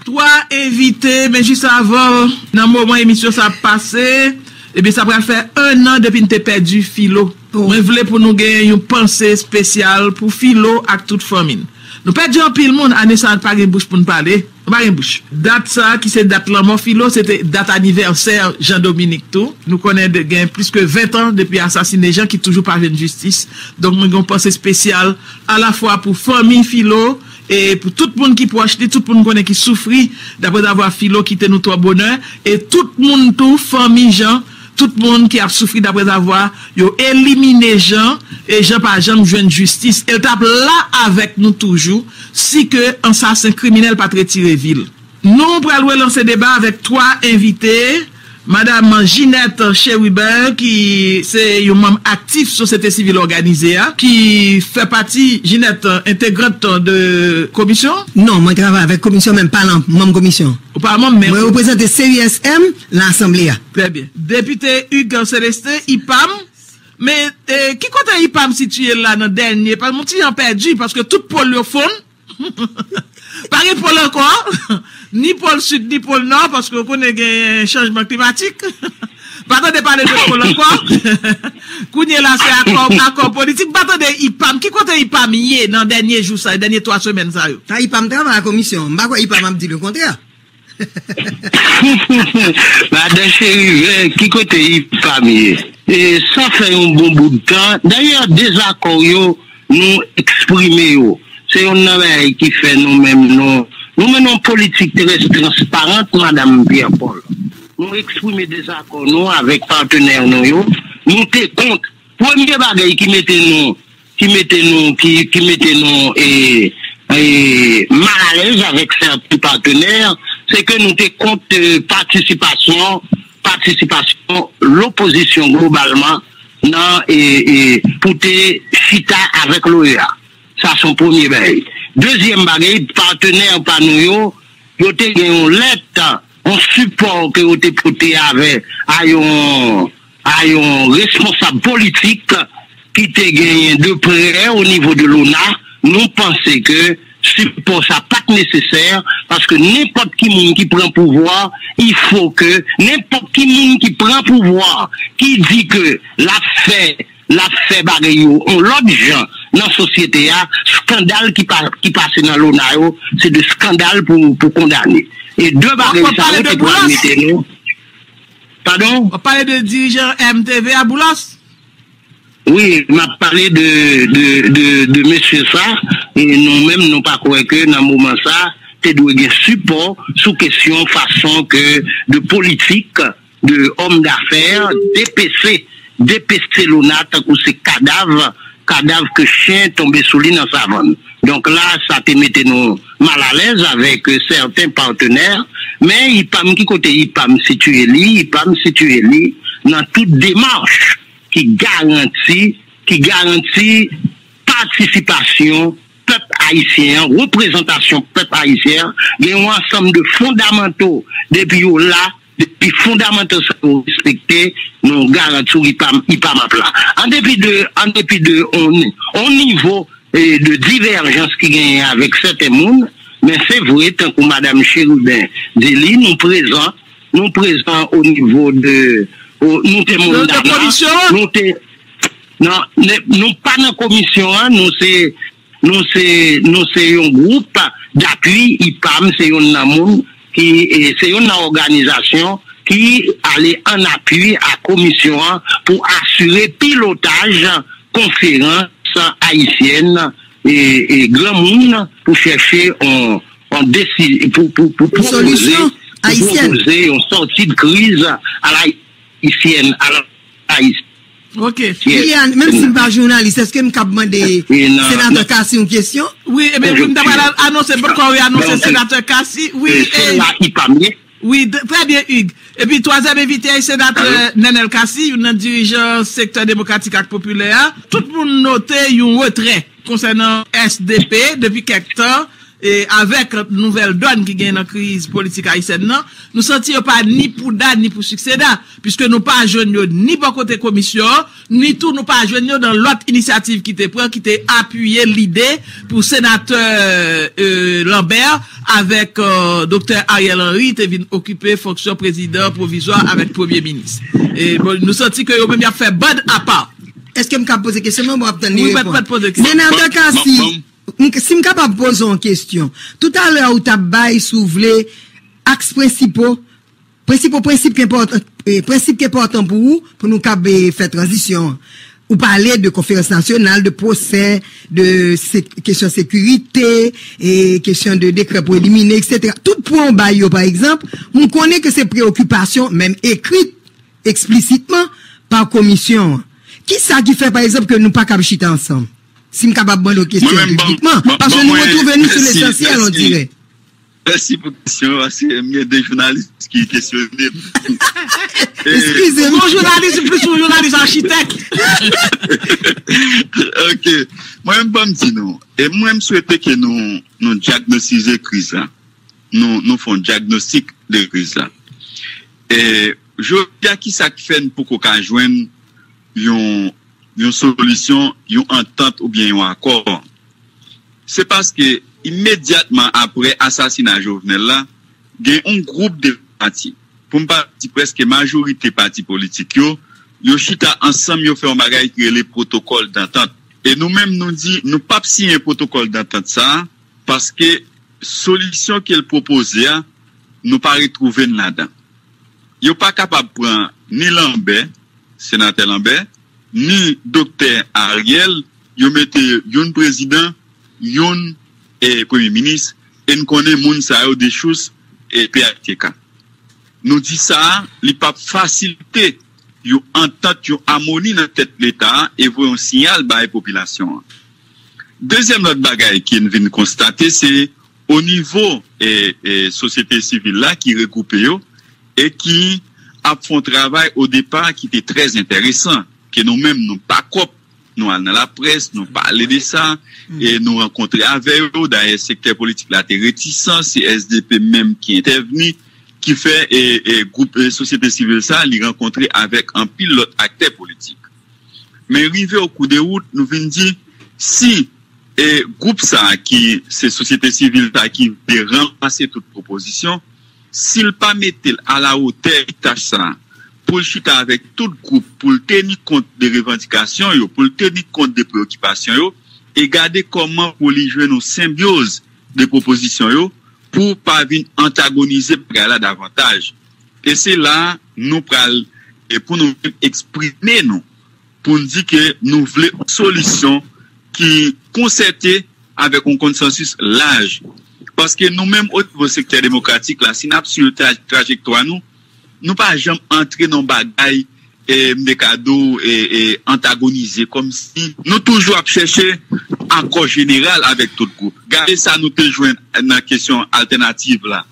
Twa envite, men jis avan, nan moman emisyon sa ap pase, ebyen, sa pral fè en an depi n te pèdi Filo. Oh. Mwen vle pou nou gen yon panse espesyal pou Filo ak tout fanmi n. Nou pèdi anpil moun, ane sa a, pa gen bouch pou n pale. Nou pa gen bouch. Dat sa a, ki se dat lanmò Filo, se te dat anivèsè Jean Dominique tou. Nou konnen de, gen plis ke ven tan depi asasine Jean ki toujou pa jwenn jistis. Donk, mwen gen yon panse espesyal alafwa pou fanmi Filo, e pou tout moun ki pwòch li, tout moun konnen ki soufri, daprèzavwa Filo kite nou twò bonè, e tout moun tou, fanmi Jean, tout moun ki ap soufri, daprèzavwa yo elimine Jean, e Jean pa janm jwenn jistis. E l t ap la avèk nou toujou, si ke ansasen kriminèl pa t retire vi l. Nou pral relanse deba avèk twa envite. Madam Ginette Chérubin, ki se yon manm aktif sosyete sivil òganize a, ki fè pati, Ginette, entegrant de komisyon? Non, mwen travay avèk komisyon, men m pa nan manm komisyon. Ou pa manm, men mwen reprezante C U S M nan asanble a. Trè byen. Depite Hugues Célestin, I P A M. Men, eh, ki kote I P A M sitiye la nan dènye? Paske m ti jan pèdi, paske tout pòl yo fonn. Pa gen pòl ankò, ni pòl sid, ni pòl nò, paske w konnen gen chanjman klimatik. Pa tande pale de pòl ankò. Kounye la, se akò, akò politik. Pa tande I P A M. Ki kote I P A M ye nan dènye jou sa yo, dènye twa semèn sa yo? Sa I P A M travay a komisyon. M pa kwè I P A M ap di lekontrè. Madan Cheriven, ki kote I P A M ye? E sa fè yon bon bout tan. Dayè, dezakò yo, nou eksprime yo. Se youn nan bagay ki fè nou menm, nou, nou mennen yon politik trè transparan, Madan Pierre Paul. Nou eksprime dezakò nou avèk patnè nou yo. Nou te kont. Premye bagay ki mete nou, ki mete nou, ki, ki mete nou, e, e, malalèz avèk sèten patnè, se ke nou te kont, e, patisipasyon, patisipasyon lopozisyon globalman nan, e, e, pou te chita avèk l'O E A. Sa se yon premye bagay. Dezyèm bagay, patnè pa nou yo, yo te gen yon lèt, yon sipò ke yo te pote avè a yon, a yon responsab politik ki te genyen de prè o nivo de l'ONA. Nou panse ke sipò sa pa t nesesè, paske nenpòt ki moun ki pran pouvwa, il faut que nenpòt ki moun ki pran pouvwa, ki di ke l ap fè l ap fè bagay yo yon lòt jan nan sosyete a, eskandal ki pa, ki pase nan l'ONA yo, se de eskandal pou, pou kondane. E de bagay sa yo te pral mete nou. Padon? W ap pale de dirijan M T V a, Boulos? Wi, m ap pale de, de, de, de mesye sa, e nou menm nou pa kwè ke nan moman sa, te dwe gen sipò sou kesyon fason ke de politik de òm dafè, depese, depese l'ONA tankou se kadav, kadav ke chen tonbe sou li nan savann. Donk la, sa te mete nou malalèz avèk, e, sèten patnè, men I P A M, ki kote I P A M sitiye li? I P A M sitiye li nan tout demach ki garanti, ki garanti patisipasyon pèp ayisyen an, reprezantasyon pèp ayisyen an, gen yon ansanm de fondamanto, depi yo la, depi fondamanto sa yo respekte, nou garanti w I P A M, I P A M ap la. An depi de, an depi de on, on nivo, e, de divèjans ki genyen avèk sèten moun, men se vre, tankou Madam Chérubin di li, nou prezan, nou prezan o nivo de, o, nou te De, de Mondana, komisyon an? Nou te, nan, ne, nou pa nan komisyon an, nou se, nou se, nou se yon gwoup dapui, I P A M se youn nan moun ki, e, se youn nan òganizasyon ki ale an apui a komisyon an pou asire pilotaj konferans ayisyèn e, e granmoun pou chèche on, on desi-, pou, pou, pou Yon pwopoze, solisyon pou ayisyèn. Pwopoze yon sòti de kriz a la ayisyèn, a la ayisyèn. Ok. Liliane, menm si m pa jounalis, èske m kab mande E nan, Senatè nan Cassy yon kesyon? Wi, ebyen, wi, m ta pral konjonkti. Anonse, m poko anonse Senatè Cassy. Wi, e, se la I P A M ye. Wi, d-, trè byen, Hugues. Epi, twazyèm envite a, Senatè Alo? Nenel Cassy, youn nan dirijan sektè demokratik ak popilè a. Tout moun note yon retrè konsènan S D P depi kèk tan, e avèk nouvèl dòn ki gen nan kriz politik ayisyèn nan, nou santi yo pa ni pou da ni pou sikseda, piske nou pa jwenn yo ni bò kote komisyon, ni tou nou pa jwenn yo nan lòt inisyativ ki te pran, ki te apiye lide pou senatè, e, Lambert avèk, e, Doktè Ariel Henry te vin okipe fonksyon prezidan pwovizwa avèk premye minis. E, bon, nou santi ke yo menm y ap fè band apa. Èske m ka poze kesyon nan? Bon, ap tann li Wi, mèt, reponn. Mèt poze kesyon. Senatè Bon, Cassy, bon, bon. M k-, si m kapab poze yon kesyon. Toutalè, ou t ap bay, si w vle, aks prensipo, prensipo, prensip ki enpòtan, e, prensip ki enpòtan pou ou, pou nou kab, e, fè tranzisyon an. Ou pale de konferans nasyonal, de pwosè, de se-, kesyon sekirite, e kesyon de dekrè pou elimine, etsetera. Tout pwen w bay yo, pa egzanp, m konnen ke se preyokipasyon, menm ekri, eksplisitman, pa komisyon an. Kisa ki fè, pa egzanp, ke nou pa kab chita ansanm? Si m kapab mande w kesyon Mwen menm, ban m, piblikman, ban, paske ban nou mwen, retwouve nou sou mèsi, lesansyèl, on mèsi. Dirè. Mèsi pou kesyon an, paske m gen de jounalis ki kesyone m. E, Eskize m. Bon jounalis, plis yon jounalis achitèk. Ok. Mwen menm, ban m di nou. E mwen, m swete ke nou, nou dyagnosize kriz la. Nou, nou fè yon dyagnostik de kriz la. E, jodi a, kisa k fè n poko ka jwenn yon, yon solisyon, yon antant oubyen yon akò? Se paske imedyatman apre asasina Jovenel la, gen yon gwoup de pati, pou m pa di prèske majorite pati politik yo, yo chita ansanm, yo fè yon bagay ki rele pwotokòl dantant. E nou menm, nou di, nou p ap siyen pwotokòl dantant sa a, paske solisyon ke l pwopoze a, nou pa retwouve n ladan. Yo pa kapab pran ni Lambert, senatè Lambert, ni Doktè Ariel, yo mete youn prezidan, youn, e, premye minis, e n konnen moun sa yo, Dessources e P H T K. Nou di sa a, li p ap fasilite yon antant, yon amoni nan tèt Leta a e voye yon siyal bay popilasyon an. Dezyèm lòt bagay ke n vin konstate, se o nivo, e, e, sosyete sivil la ki regwoupe yo e ki ap fè yon travay o depa ki te trè enteresan, ke nou menm nou bakòp, nou al nan laprès, nou pale de sa, e nou rankontre avè yo. Dayè, sektè politik la te retisan, se S D P menm ki entèvni, ki fè, e, e, gwoup, e, sosyete sivil sa, li rankontre avèk anpil lòt aktè politik. Men rive o kou de wout, nou vin di, si, e, gwoup sa ki se sosyete sivil sa ki vle ranmase tout pwopozisyon, si l pa mete l alawotè tach sa a, pou l chita avèk tout gwoup, pou l teni kont de revandikasyon yo, pou l teni kont de preyokipasyon yo, e gade kòman pou li jwenn yon senbyoz de pwopozisyon yo, pou pa vin antagonize bagay la davantaj. E se la nou pral, e pou nou menm eksprime nou, pou n di ke nou vle yon solisyon ki konsète avèk yon konsansis laj. Paske nou menm, o nivo sektè demokratik la, si n ap swiv tra-, trajektwa nou, nou pa janm antre nan bagay, e, m te ka di w, e, e, antagonize, kòmsi nou toujou ap chèche akò jeneral avèk tout gwoup. Gade sa nou te jwenn nan kesyon altènativ la.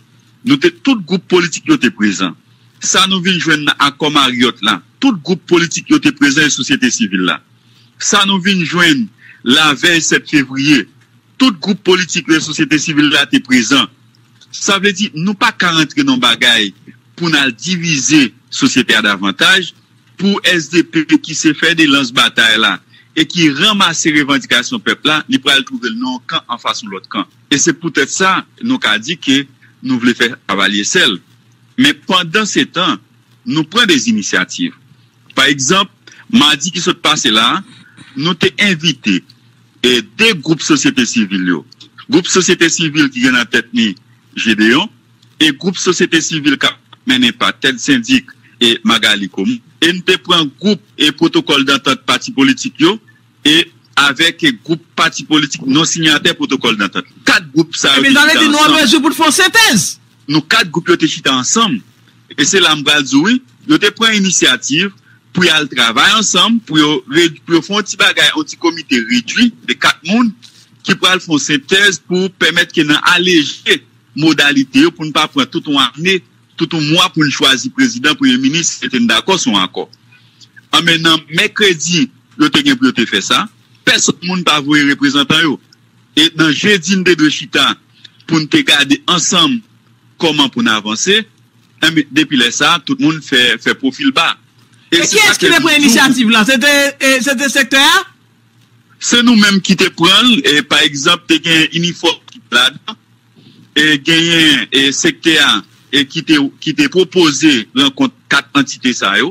Nou te, tout gwoup politik yo te prezan. Sa nou vin jwenn nan akò Marriott la, tout gwoup politik yo te prezan e sosyete sivil la. Sa nou vin jwenn lavèy sèt fevriye. Tout gwoup politik yo e sosyete sivil la te prezan. Sa vle di, nou pa ka rantre nan bagay pou n al divize sosyete a davantaj, pou S D P ki se fè de lans batay la e ki ranmase revandikasyon pèp la, li pral twouve l nan yon kan anfas yon lòt kan. E se poutèt sa, nou ka di ke nou vle fè kavalye sèl. Men pandan se tan, nou pran de inisyativ. Pa egzanp, madi ki sot pase la, nou te envite e de gwoup sosyete sivil yo. Gwoup sosyete sivil ki gen nan tèt li Gedeon, e gwoup sosyete sivil k ap mennen pa Ted Syndic e Magalie Comeau. E n te pran gwoup e pwotokòl dantant pati politik yo, e avèk e gwoup pati politik non sinyatè pwotokòl dantant. Kat gwoup sa yo Ebyen, te sa vle chita di nou an ansanm. Mezi pou n fè yon sentèz. Nou kat gwoup yo te chita ansanm. E se la m pral di w, wi, yo te pran inisyativ pou y al travay ansanm, pou yo, re- pou yo fè yon ti bagay, yon ti komite redwi de kat moun ki pral fè yon sentèz pou pèmèt ke nan aleje modalite yo, pou n pa pran tout yon ane, tout yon mwa pou n chwazi prezidan, premye minis, e te n dakò sou yon akò. Anben, nan mèkredi, yo te gen pou yo te fè sa. Pèsonn moun pa voye reprezantan yo. E nan jedi, n te dwe chita pou n te gade ansanm kòman pou n avanse. Enben, depi lè sa a, tout moun fè, fè pwofil ba. E E se sa kiyès ki ke te m pran di w. Inisyativ la? Se te, e, se te sektè a? Se nou menm ki te pran l. E, pa egzanp, te gen Inifòm ki te ladan. E genyen e sektè a e ki te, ki te pwopoze rankont kat antite sa yo.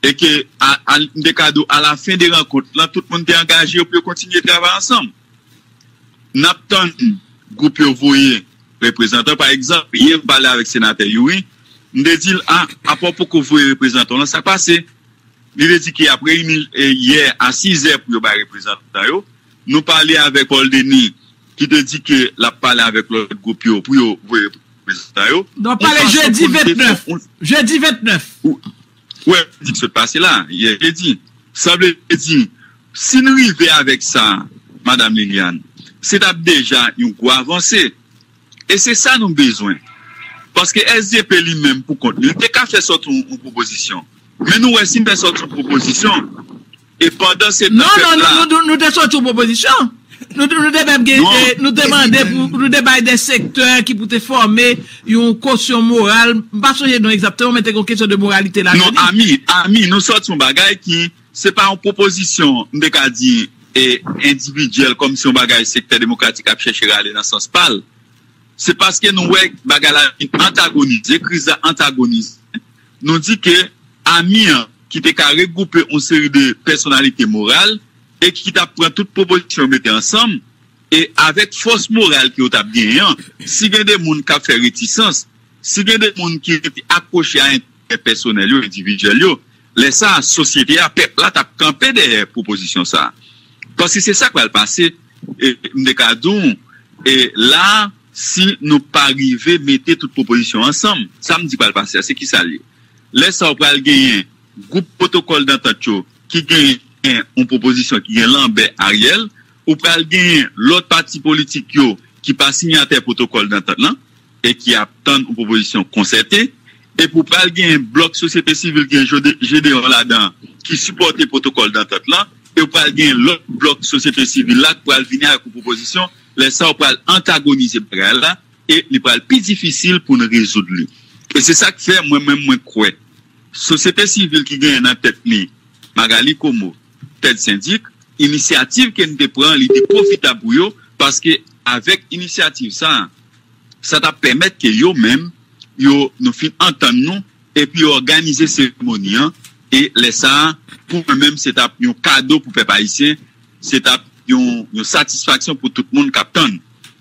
E ke, a, a, m te ka di w, alafen de rankont lan, tout moun te angaje yo pou yo kontinye travay ansanm. N ap tann gwoup yo voye reprezantan. Pa egzanp, yè m pale avèk senatè Youri, m te di l, a, apa w poko voye reprezantan w lan, sa k pase? Li te di ke y ap reyini e, yè a sizè pou yo bay reprezantan yo. Nou pale avèk Paul Denis, ki te di ke l ap pale avèk lòt gwoup yo pou yo voye reprezantan yo. Donk, pale jedi vennèf. Jedi vennèf. Ou, wè, di k sot pase la, yè jedi. Sa vle di, si n rive avèk sa, Madam Liliane, se t ap deja yon gwo avanse. E se sa nou bezwen. Paske S D P li menm pou kont li, li te ka fè sòti yon, yon pwopozisyon. Men nou wè si n fè sòti yon pwopozisyon, e pandan se tan Non, pèp non, la non, nou, nou, nou te sòti yon pwopozisyon. Nou, nou te menm gen, Non. eh, nou te mande pou, nou te bay de sektè ki pou te fòme yon kosyon moral. M pa sonje non egzakteman, men te gen yon kesyon de moralite la. Non, ami, ami, nou sòti yon bagay ki, se pa yon pwopozisyon, m te ka di, e, endividyèl, kòmsi yon bagay sektè demokratik ap chèche rale nan sans pa l. Se paske nou wè bagay la vin antagonize, kriz la antagonize. Nou di ke ami an, ki te ka regwoupe yon seri de pèsonalite moral, e ki t ap pran tout pwopozisyon yo mete ansanm, e avèk fòs moral ke yo t ap genyen an, si gen de moun k ap fè retisans, si gen de moun ki rete akwoche a enterè pèsonèl yo, endividyèl yo, lè sa a, sosyete a, pèp la t ap kanpe dèyè pwopozisyon sa a. Paske se sa k pral pase, e, m te ka di w, e, la, si nou pa rive mete tout pwopozisyon ansanm, sa m di pral pase a, se kisa l ye? Lè sa a, w pral genyen gwoup pwotokòl dantant yo ki genyen yon pwopozisyon ki gen Lambert, Ariel, ou pral genyen lòt pati politik yo ki pa sinyatè pwotokòl dantant lan e ki ap tann yon pwopozisyon konsète, epi ou pral genyen blòk sosyete sivil ki gen Jode- Gedeon ladan ki sipòte pwotokòl dantant lan, e ou pral genyen lòt blòk sosyete sivil la ki pral vini avèk yon pwopozisyon, lè sa a ou pral antagonize bagay la, e li pral pi difisil pou n rezoud li. E se sa k fè mwen menm mwen kwè sosyete sivil ki genyen nan tèt li Magalie Comeau, Ted Syndic, inisyativ ke n te pran, li te pwofitab pou yo, paske avèk inisyativ sa a, sa t ap pèmèt ke yo menm, yo, nou fin antann nou, epi yo òganize seremoni an, e lè sa a, pou mwen menm, se t ap yon kado pou pèp ayisyen, se t ap yon, yon satisfaksyon pou tout moun k ap tann.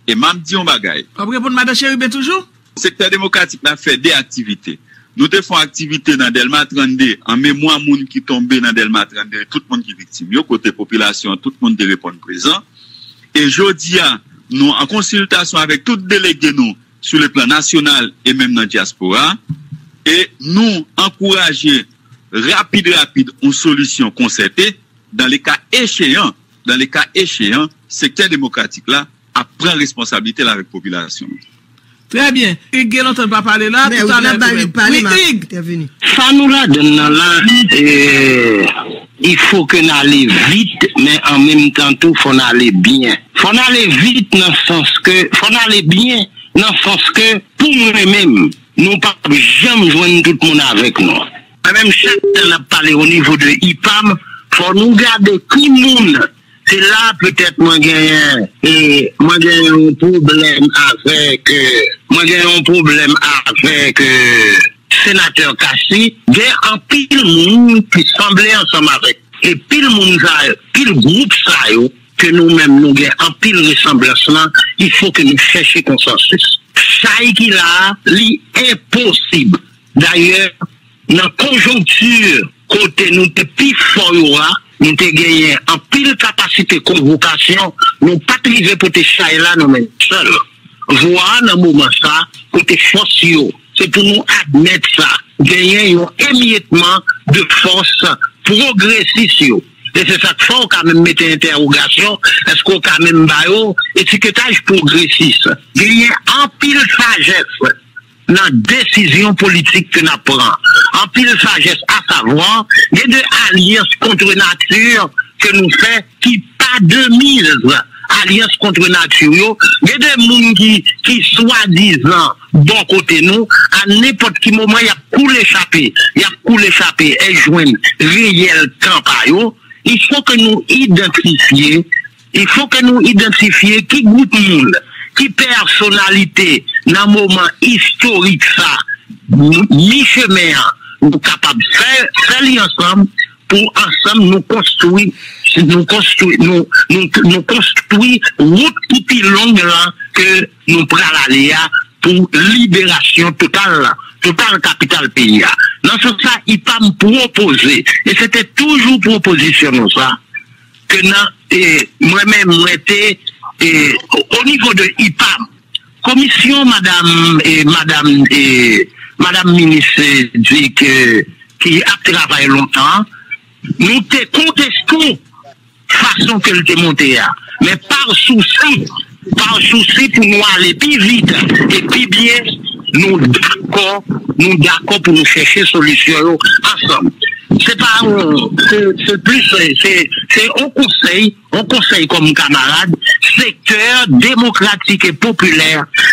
E m ap di yon bagay. W ap reponn Madan Cheriben toujou? Sektè demokratik la fè de aktivite. Nou te fè yon aktivite nan Dèlma trannde, an memwa moun ki tonbe nan Dèlma trannde, tout moun ki viktim yo, kote popilasyon an, tout moun te reponn prezan. E jodi a, nou an konsiltasyon avèk tout delege nou sou le plan nasyonal e menm nan dyaspora. E nou ankouraje rapid, rapid, yon solisyon konsète. Dans le cas échéant, dans le cas échéant, sektè demokratik la ap pran responsablite l avèk popilasyon an. Trè byen. Hugues gen lontan l pa pale la. Talè, Hugues, n ap bay Hugues pale, m ap entèvini. Sa nou ladann nan la, e, il faut que n ale vit, men an menm tan tou, fò n ale byen. Fò n ale vit nan sans ke, fò n ale byen nan sans ke, pou mwen menm, nou p ap janm jwenn tout moun avèk nou. Mwen menm, chak tan n ap pale o nivo de IPAM, fò nou gade ki moun Se la petèt mwen genyen, e, mwen genyen yon pwoblèm avèk, e, mwen genyen yon pwoblèm avèk, e, senatè Cassy. Gen anpil moun ki sanble ansanm avèk, e pil moun sa yo, pil gwoup sa yo, ke nou menm nou gen anpil resanblans lan, il faut que nou chèche konsansis. Chay ki la a, li enposib. Dayè, nan konjonkti kote nou te pi fò yo a, nou te genyen anpil kapasite konvokasyon, nou pa t rive pote chay la nou menm sèl. Vwa a nan moman sa, kote fòs yo, se pou nou admèt sa, genyen yon emyetman de fòs pwogresis yo. E se sa k fè w ka menm mete entèwogasyon, èske w ka menm ba yo etiketaj pwogresis? Genyen anpil sajès nan desizyon politik ke n ap pran. Anpil sajès, asavwa, gen de alyans kont nati ke nou fè ki pa de miz. Alyans kont nati yo, gen de moun ki, ki swadizan bò kote nou, a nenpòt ki moman y ap koule chape, y ap koule chape e jwenn reyèl kan pa yo. Il faut que nou idantifye Il faut que nou idantifye ki gwoup moun, ki pèsonalite nan moman istorik sa, mi chemen an, nou kapab fè, fè li ansanm pou ansanm nou konstwi, nou konstwi, nou, nou, nou konstwi wout ki pi long lan ke nou pral ale a pou liberasyon total, total kapital peyi a. Nan sans sa, IPAM pwopoze, e se te toujou pwopozisyon nou sa, ke nan, e, mwen menm, mwen te, e, o nivo de IPAM, komisyon madanm, e, madanm, e, madanm minis, e, di ke, ki ap travay lontan, nou te konteste fason ke l te monte a. Men pa sousi, pa sousi pou nou ale pi vit e pi byen, nou dakò, nou dakò pou nou chèche solisyon yo ansanm. Se pa yon, se, se plis, se, se yon konsèy, yon konsèy kòm kamarad, sektè demokratik e popilè,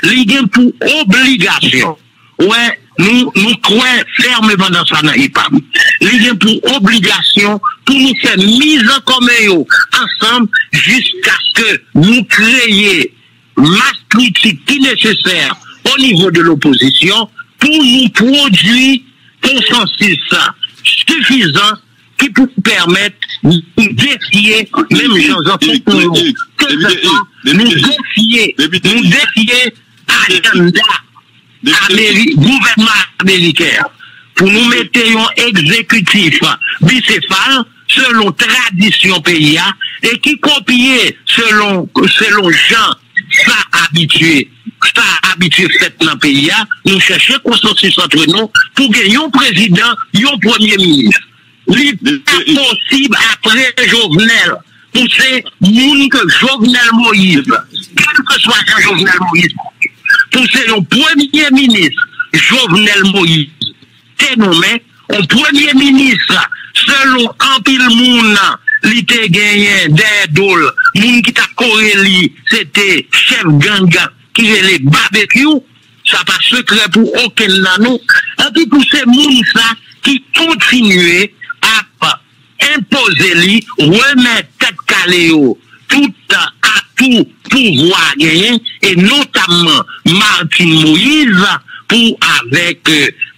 li gen pou obligasyon. Wè, nou, nou kwè fèmeman nan sa nan IPAM. Li gen pou obligasyon pou nou fè miz an kòmen yo ansanm jiskaske nou kreye mas kritik ki nesesè o nivo de lopozisyon pou nou pwodui konsansis sifizan ki pou pèmèt nou defye, menm jan zansèt nou yo te fè sa, nou defye, nou defye ajanda Ameri-, gouvènman ameriken an, pou nou mete yon egzekitif bisefal selon tradisyon peyi a e ki kopye selon, selon jan sa abitye, sa abitye fèt nan peyi a, nou chèche konsansis antre nou pou gen yon prezidan, yon premye minis. Li pa posib apre Jovenel pou se moun ke Jovenel Moïse, kèlkeswa jan Jovenel Moïse, pou se yon premye minis Jovenel Moïse te nonmen, yon premye minis selon anpil moun li te genyen dèyè do l, moun ki t ap kore li se te chèf gang ki rele Babekyou. Sa pa sekrè pou okenn nan nou. Epi pou se moun sa ki kontinye ap enpoze li, remèt tèt kale yo tout atou pouvwa a genyen, e notamman Martine Moïse, pou avèk,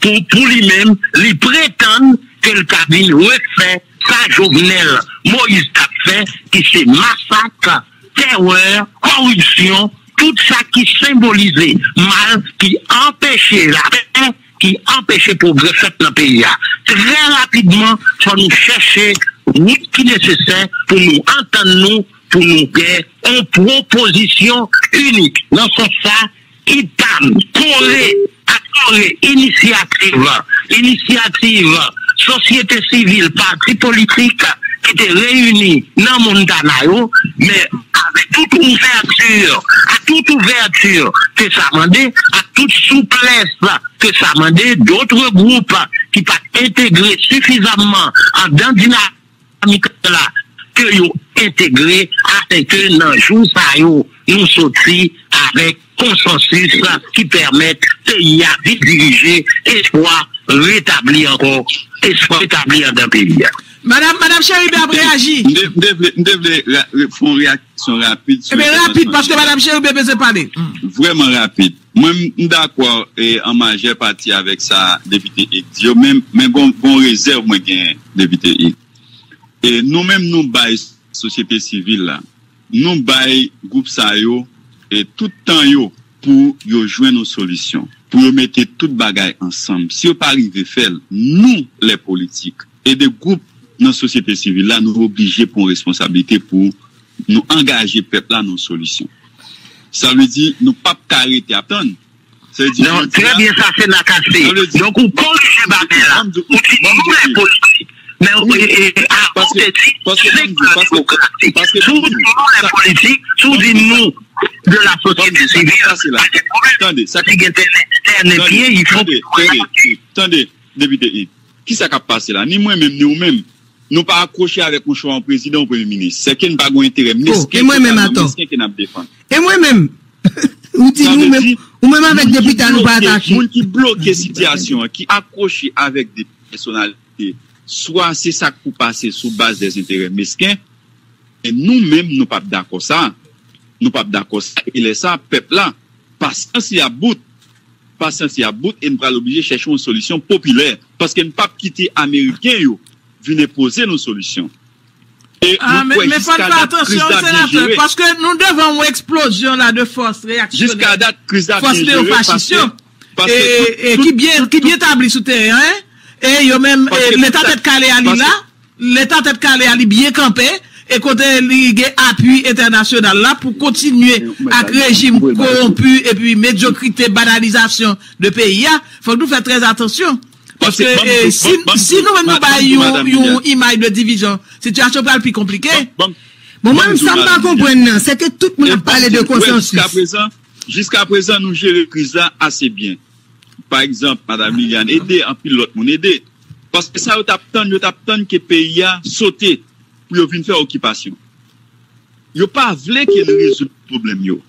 pou, pou li menm, li pretann ke l ka vin refè sa Jovenel Moïse t ap fè, ki se masak, tèrè, kòripsyon, tout sa ki senbolize mal, ki anpeche lapè, ki anpeche pwogrè fèt nan peyi a. Trè rapidman, fò nou chèche wout ki nesesè pou nou antann nou, pou nou gen yon pwopozisyon inik. Nan sans sa, IPAM kore ak kore inisyativ, inisyativ sosyete sivil, pati politik ki te reyini nan Montana yo, men avèk tout ouvèti, ak tout ouvèti ke sa mande, ak tout souplès ke sa mande, dòt gwoup ki pa t entegre sifizamman andan dinamik la, ke yo entegre afenke nan jou sa yo, nou soti avèk konsansis ki pèmèt peyi a vin dirije, espwa retabli ankò, espwa retabli andan peyi a. Madam, Madam Cheribe ap reyaji. M te, m te vle, m te vle ra- re- fè yon reyaksyon rapid sou Ebyen, rapid, paske Madam Cheribe bezwen pale. Vrèman rapid. Mwen, m dakò e, an majè pati avèk sa Depite Hicks di yo, men, men gon, gon rezèv mwen genyen, Depite Hicks. E nou menm, nou bay sosyete sivil la, nou bay gwoup sa yo e tout tan yo pou yo jwenn yon solisyon, pou yo mete tout bagay ansanm. Si yo pa rive fè l, nou, lè politik, e de gwoup nan sosyete sivil la, nou oblije pran responsablite pou nou angaje pèp la nan yon solisyon. Sa vle di, nou p ap ka rete ap tann. Sa vle di, Non, jodi trè a, byen, sa se Nakase. Sa vle di, Donk, ou korije bagay la. Ou di nou lè politik. Men ou, e, e, a, ou te di, se pa demokrasi. Si ou di nou lè politik, si ou di nou de la sosyete sivil, pa gen pwoblèm. Tande, sa ki gen tèt, tèt, pye, il faut tande, tande, tande, Depite Hicks. Kisa k ap pase la? Ni mwen menm, ni ou menm. Nou pa akwoche avèk yon chwa yon prezidan ou premye minis. Sèke n pa gen yon enterè mesken, totalman mesken ke n ap defann. E mwen menm? Ou di nou menm, ou menm avèk depita nou pa atache. Moun ki bloke sitiyasyon an, ki akwoche avèk de pèsonalite, swa se sa k pou pase sou baz de enterè mesken, e nou menm, nou p ap dakò sa. Nou p ap dakò sa. E lè sa, pèp la, pasyans li ap bout. Pasyans li ap bout e n pral oblije chèche yon solisyon popilè. Paske n p ap kite Ameriken yo vin enpoze nou solisyon. E mwen kwè jiska dat kriz la ap byen jere. Paske nou devan yon eksplozyon la de fòs reyaksyonè, fòs neofachis yo, e ki byen, ki byen tabli sou teren an, e yo menm, e Leta Tèt Kale a li la, Leta Tèt Kale a li byen kanpe, e kote li gen apui entènasyonal la pou kontinye ak rejim kowonpi epi medyokrite, banalizasyon de peyi a, fòk nou fè trè atansyon. Paske, e, si, si nou menm nou bay yon, yon imaj de divizyon, sitiyasyon pral pi konplike. Bon, mwen menm, sa m pa konprann nan, se ke tout moun ap pale de konsansis. Jiska prezan, jiska prezan, nou jere kriz la ase byen. Pa egzanp, Madanm Liliane ede, anpil lòt moun ede. Paske sa yo t ap tann, yo t ap tann ke peyi a sote pou yo vin fè okipasyon. Yo pa vle ke n rezoud pwoblèm yo.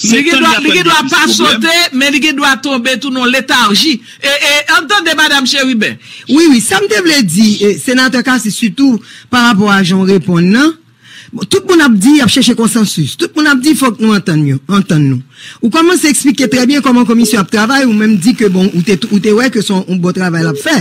Li gen dwa, li gen dwa pa sote, men li gen dwa tonbe tou nan letarji. E, e, ann tande Madanm Cheriben. Wi, wi, sa m te vle di, e, Senatè Cassy, sitou pa rapò a jan w reponn nan. Bon, tout moun ap di y ap chèche konsansis. Tout moun ap di fòk nou antann yo, antann nou. Ou kòmanse eksplike trè byen kòman komisyon ap travay, ou menm di ke, bon, ou te, ou te wè ke se yon, yon bon travay l ap fè.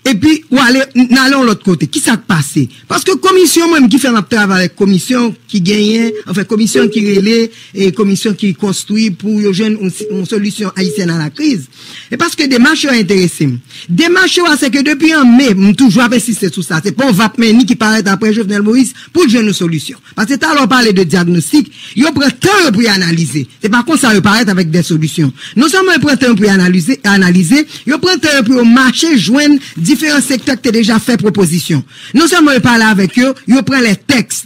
Epi, w ale, n ale yon lòt kote. Kisa k pase? Paske komisyon, mwen menm ki fè m ap travay avèk komisyon ki genyen, anfen, komisyon ki rele, e komisyon ki konstwi pou yo jwenn yon, yon solisyon ayisyèn a la kriz. E paske demach yo a enterese m. Demach yo a, se ke depi an me, m toujou ap ensiste sou sa. Se pa yon vap meni ki parèt apre Jovenel Moïse pou l jwenn yon solisyon. Paske talè w pale de dyagnostik, yo pran tan yo pou y analize. Se pa konsa yo parèt avèk de solisyon. Non sèlman yo pran tan yo pou y analize, analize, yo pran tan yo pou yo mache jwenn diferan sektè ki te deja fè pwopozisyon. Non sèlman yo pale avèk yo, yo pran lè tèks.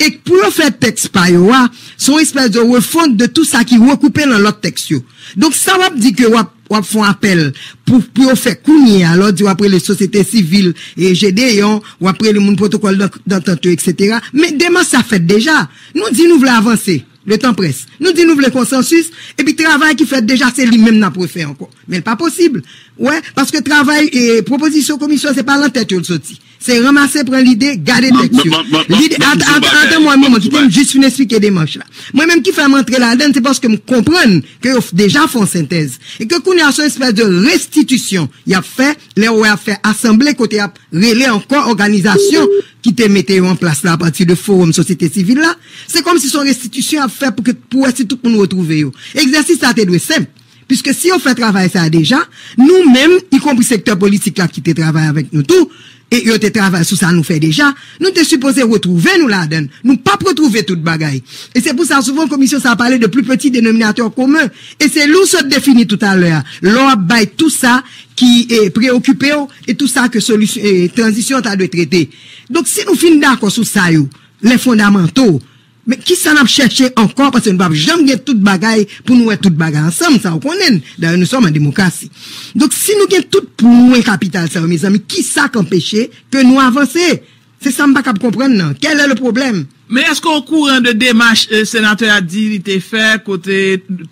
E pou yo fè tèks pa yo a, se yon espès de refonte de tout sa ki regwoupe nan lòt tèks yo. Donk, sa w ap di ke w ap, w ap fè yon apèl pou, pou yo fè kounye a, lè w di w ap rele sosyete sivil, e Gedeon, w ap rele moun pwotokòl dan-, dantant yo, etsetera. Men demach sa fèt deja. Nou di nou vle avanse, le temps presse. Nou di nou vle konsansis, epi travay ki fèt deja, se li menm n ap refè ankò. Men l pa posib. Wè, paske travay, e, pwopozisyon komisyon, se pa lan tèt yo l soti. Se ranmase, pran lide, gade tèks yo. Lide, at-, at-, atann mwen yon moman, kite m jis fin eksplike demach la. Mwen menm ki fè m antre ladan l, se paske m konprann ke yo f-, deja fè yon sentèz. E ke kounye a, se yon espès de restitisyon y ap fè, lè w wè y ap fè asanble kote y ap rele ankò òganizasyon ki te mete yo an plas la apati de fowòm sosyete sivil la. Se kòmsi se yon restitisyon y ap fè pou ke, pou wè si tout moun retwouve yo. Egzèsis sa te dwe senp. Piske si yo fè travay sa a deja, nou menm, ikonpri sektè politik la ki te travay avèk nou tou, e yo te travay sou sa nou fè deja, nou te sipoze retwouve nou ladan l. Nou p ap retwouve tout bagay. E se pou sa, souvan, komisyon sa a pale de plus petit dénominateur commun. E se li w sot defini toutalè a. Lè w ap bay tou sa ki, e, preyokipe w, e tou sa ke solisyon, e, tranzisyon an ta dwe trete. Donk, si nou fin dakò sou sa yo, les fondamentaux, Men kisa n ap chèche ankò? Paske nou p ap janm gen tout bagay pou nou wè tout bagay ansanm, sa ou konnen. Dayè, nou sòm an demokrasi. Donk, si nou gen tout pwen kapital sa yo, mezanmi, kisa k anpeche ke nou avanse? Se sa m pa kab konprann nan. Quel est le problème? Men èske w okouran de demach eh, senatè a di li te fè kote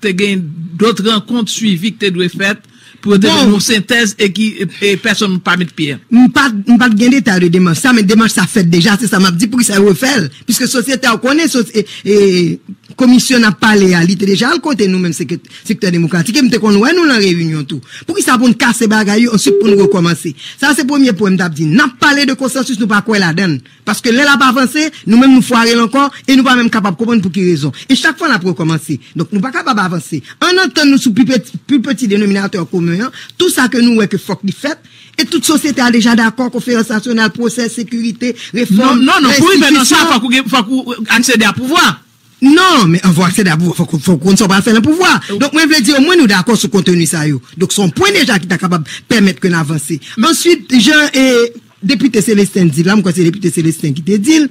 te gen dòt rankont swivi ki te dwe fèt pou yo te jwenn yon sentèz e ki e pèsonn pa met pye. M pa m pa t gen detay de demach sa, men demach sa fèt deja, se sa m ap di, poukisa yo refè l? Piske sosyete a, ou konnen, e, e, komisyon n ap pale a, li te deja al kote nou menm sektè demokratik, e m te konn wè nou nan reyinyon tou. Poukisa pou n kase bagay yo, answit pou n rekòmanse? Sa se premye pwen m t ap di. N ap pale de konsansis, nou pa kwè ladan l. Paske lè l ap avanse, nou menm nou fware l ankò e nou pa menm kapab konprann pou ki rezon. E chak fwa n ap rekòmanse. Donk nou pa kapab avanse. Ann antann nou sou pi peti, pi peti denominatè komen an, tou sa ke nou wè ke fòk li fèt, e tout sosyete a deja dakò, konferans nasyonal, pwosè, sekirite, refòm, Non, non, non, pou rive nan sa, fòk ou, gen- fòk ou aksede a pouvwa. Non, men anvan aksede a pouvwa, fòk, fòk ou konn sa w pral fè nan pouvwa. Donk mwen vle di omwen nou dakò sou konteni sa yo. Donk se yon pwen deja ki ta kapab pèmèt ke n avanse. Answit, jan e, Depite Celestin di la, m kwè se Depite Celestin ki te di l,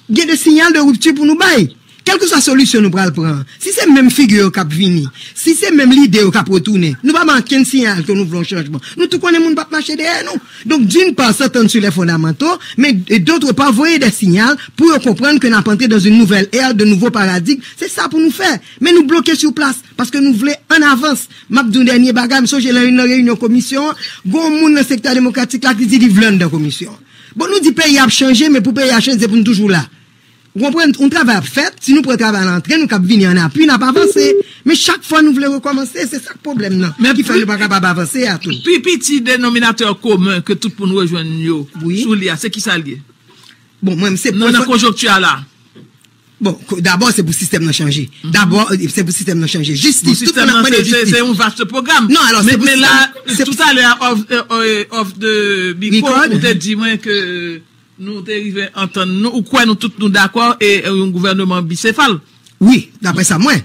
gen de siyal de ripti pou nou bay. Kèlkeswa solisyon nou pral pran, si se menm figi yo k ap vini, si se menm lide yo k ap retounen, nou pa bay okenn siyal ke nou vle yon chanjman. Nou tou konnen moun p ap mache dèyè nou. Donk, d'une part, s'entendre sur les fondamentaux, men d'autre part, voye de siyal pou yo konprann ke n ap antre dans une nouvelle ère, de nouveaux paradigmes. Se sa pou nou fè. Men nou bloke sou plas, paske nou vle an avans. M ap di yon dènye bagay, m sonje nan youn nan reyinyon komisyon an, gen yon moun nan sektè demokratik la ki di li vle anndan komisyon an. Bon, nou di peyi a ap chanje, men pou peyi a chanje, se pou n toujou la. Ou konprann? Yon travay ap fèt, si nou pran travay la antre, nou k ap vini an apui, n ap avanse. Men chak fwa nou vle rekòmanse, se sa k pwoblèm nan, ki fè nou pa kapab avanse a tou. Pi piti denominatè komen ke tout moun rejwenn yo sou li a, se kisa l ye? Bon, mwen, se Nan, nan konjonkti a la. Bon, ko- dabò se pou sistèm nan chanje. Dabò, e, se pou sistèm nan chanje. Jistis, tout moun ap mande jistis. Se yon vaste pwogram. Non, alò, se pou Men la, sistèm- se- toutalè, off, e, e, off the record, Record. Ou te di mwen ke nou te rive antann nou, ou kwè nou tout nou dakò e e yon gouvènman bisefal. Wi, daprè sa mwen.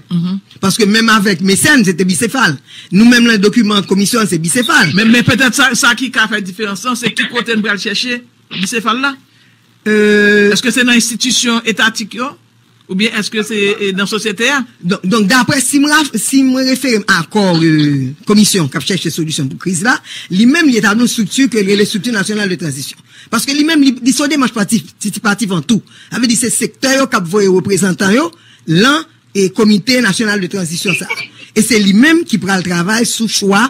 Paske menm avèk Mecène, se te bisefal. Nou menm nan dokiman komisyon an, se bisefal. Men, men petèt sa, sa ki ka fè diferans lan, se ki kote n pral chèche bisefal la? Euh, Èske se nan enstitisyon etatik yo? Oubyen èske se e, nan sosyete a? Donk, donk daprè si m raf- si m refere m akò euh, komisyon k ap chèche solisyon pou kriz la, li menm li etabli yon strikti ke l rele strikti nasyonal de tranzisyon. Paske li menm li, li se yon demach patisipatif an tou. Sa vle di se sektè yo k ap voye reprezantan yo lan e komite nasyonal de tranzisyon sa. E se li menm ki pral travay sou chwa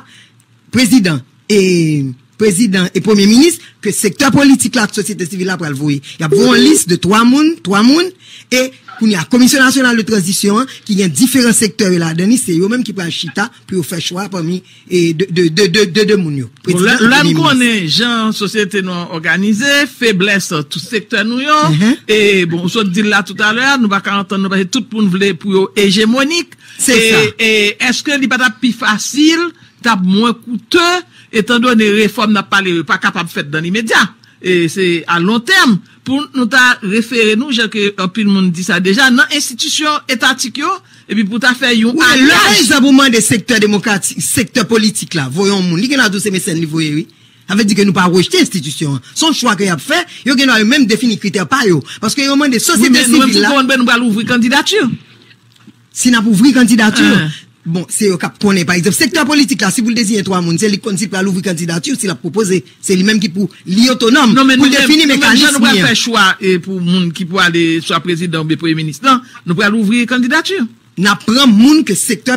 prezidan e prezidan e premye minis ke sektè politik la ak sosyete sivil la pral voye. Y ap voye yon lis de twa moun, twa moun, e kounye a Komisyon Nasyonal de Tranzisyon an, ki gen diferan sektè yo ladan li, se yo menm ki pral chita pou yo fè chwa pami e de, de, de, de, de, de moun yo. Bon, lè, lè n konnen jan sosyete nou an òganize, feblès tout sektè nou yo, e bon, ou sot di l la toutalè, nou pa ka antann nou, paske tout moun vle pou yo ejemonik. Se sa. E èske li pa t ap pi fasil, t ap mwen koute, etandone refòm n ap pale yo pa kapab fèt dan limedya, e se a lon tèm, pou nou ta refere nou, jan ke anpil moun di sa deja, nan enstitisyon etatik yo, epi pou ta fè yon alyaj. Wi, men lè pa egzanp ou mande sektè demokratik, sektè politik la voye yon moun, li gen dwa di w se Mecène li voye wi. Sa vle di ke nou pa rejte enstitisyon an. Se yon chwa ke y ap fè, yo gen dwa yo menm defini kritè pa yo. Paske yo mande sosyete sivil la. Wi, men nou menm tou konn nou pral ouvri kandidati. Si n ap ouvri kandidati, bon, se yo k ap konnen. Pa egzanp, sektè politik la, si pou l deziyen twa moun, se li k konn si l pral ouvri kandidati, si l ap pwopoze. Se li menm ki pou li otonòm pou l defini mekanis li an. Non, men nou menm, nou menm, jan nou pral fè chwa e pou moun ki pou ale swa prezidan oubyen premye minis lan, nou pral ouvri kandidati. N ap pran moun ke sektè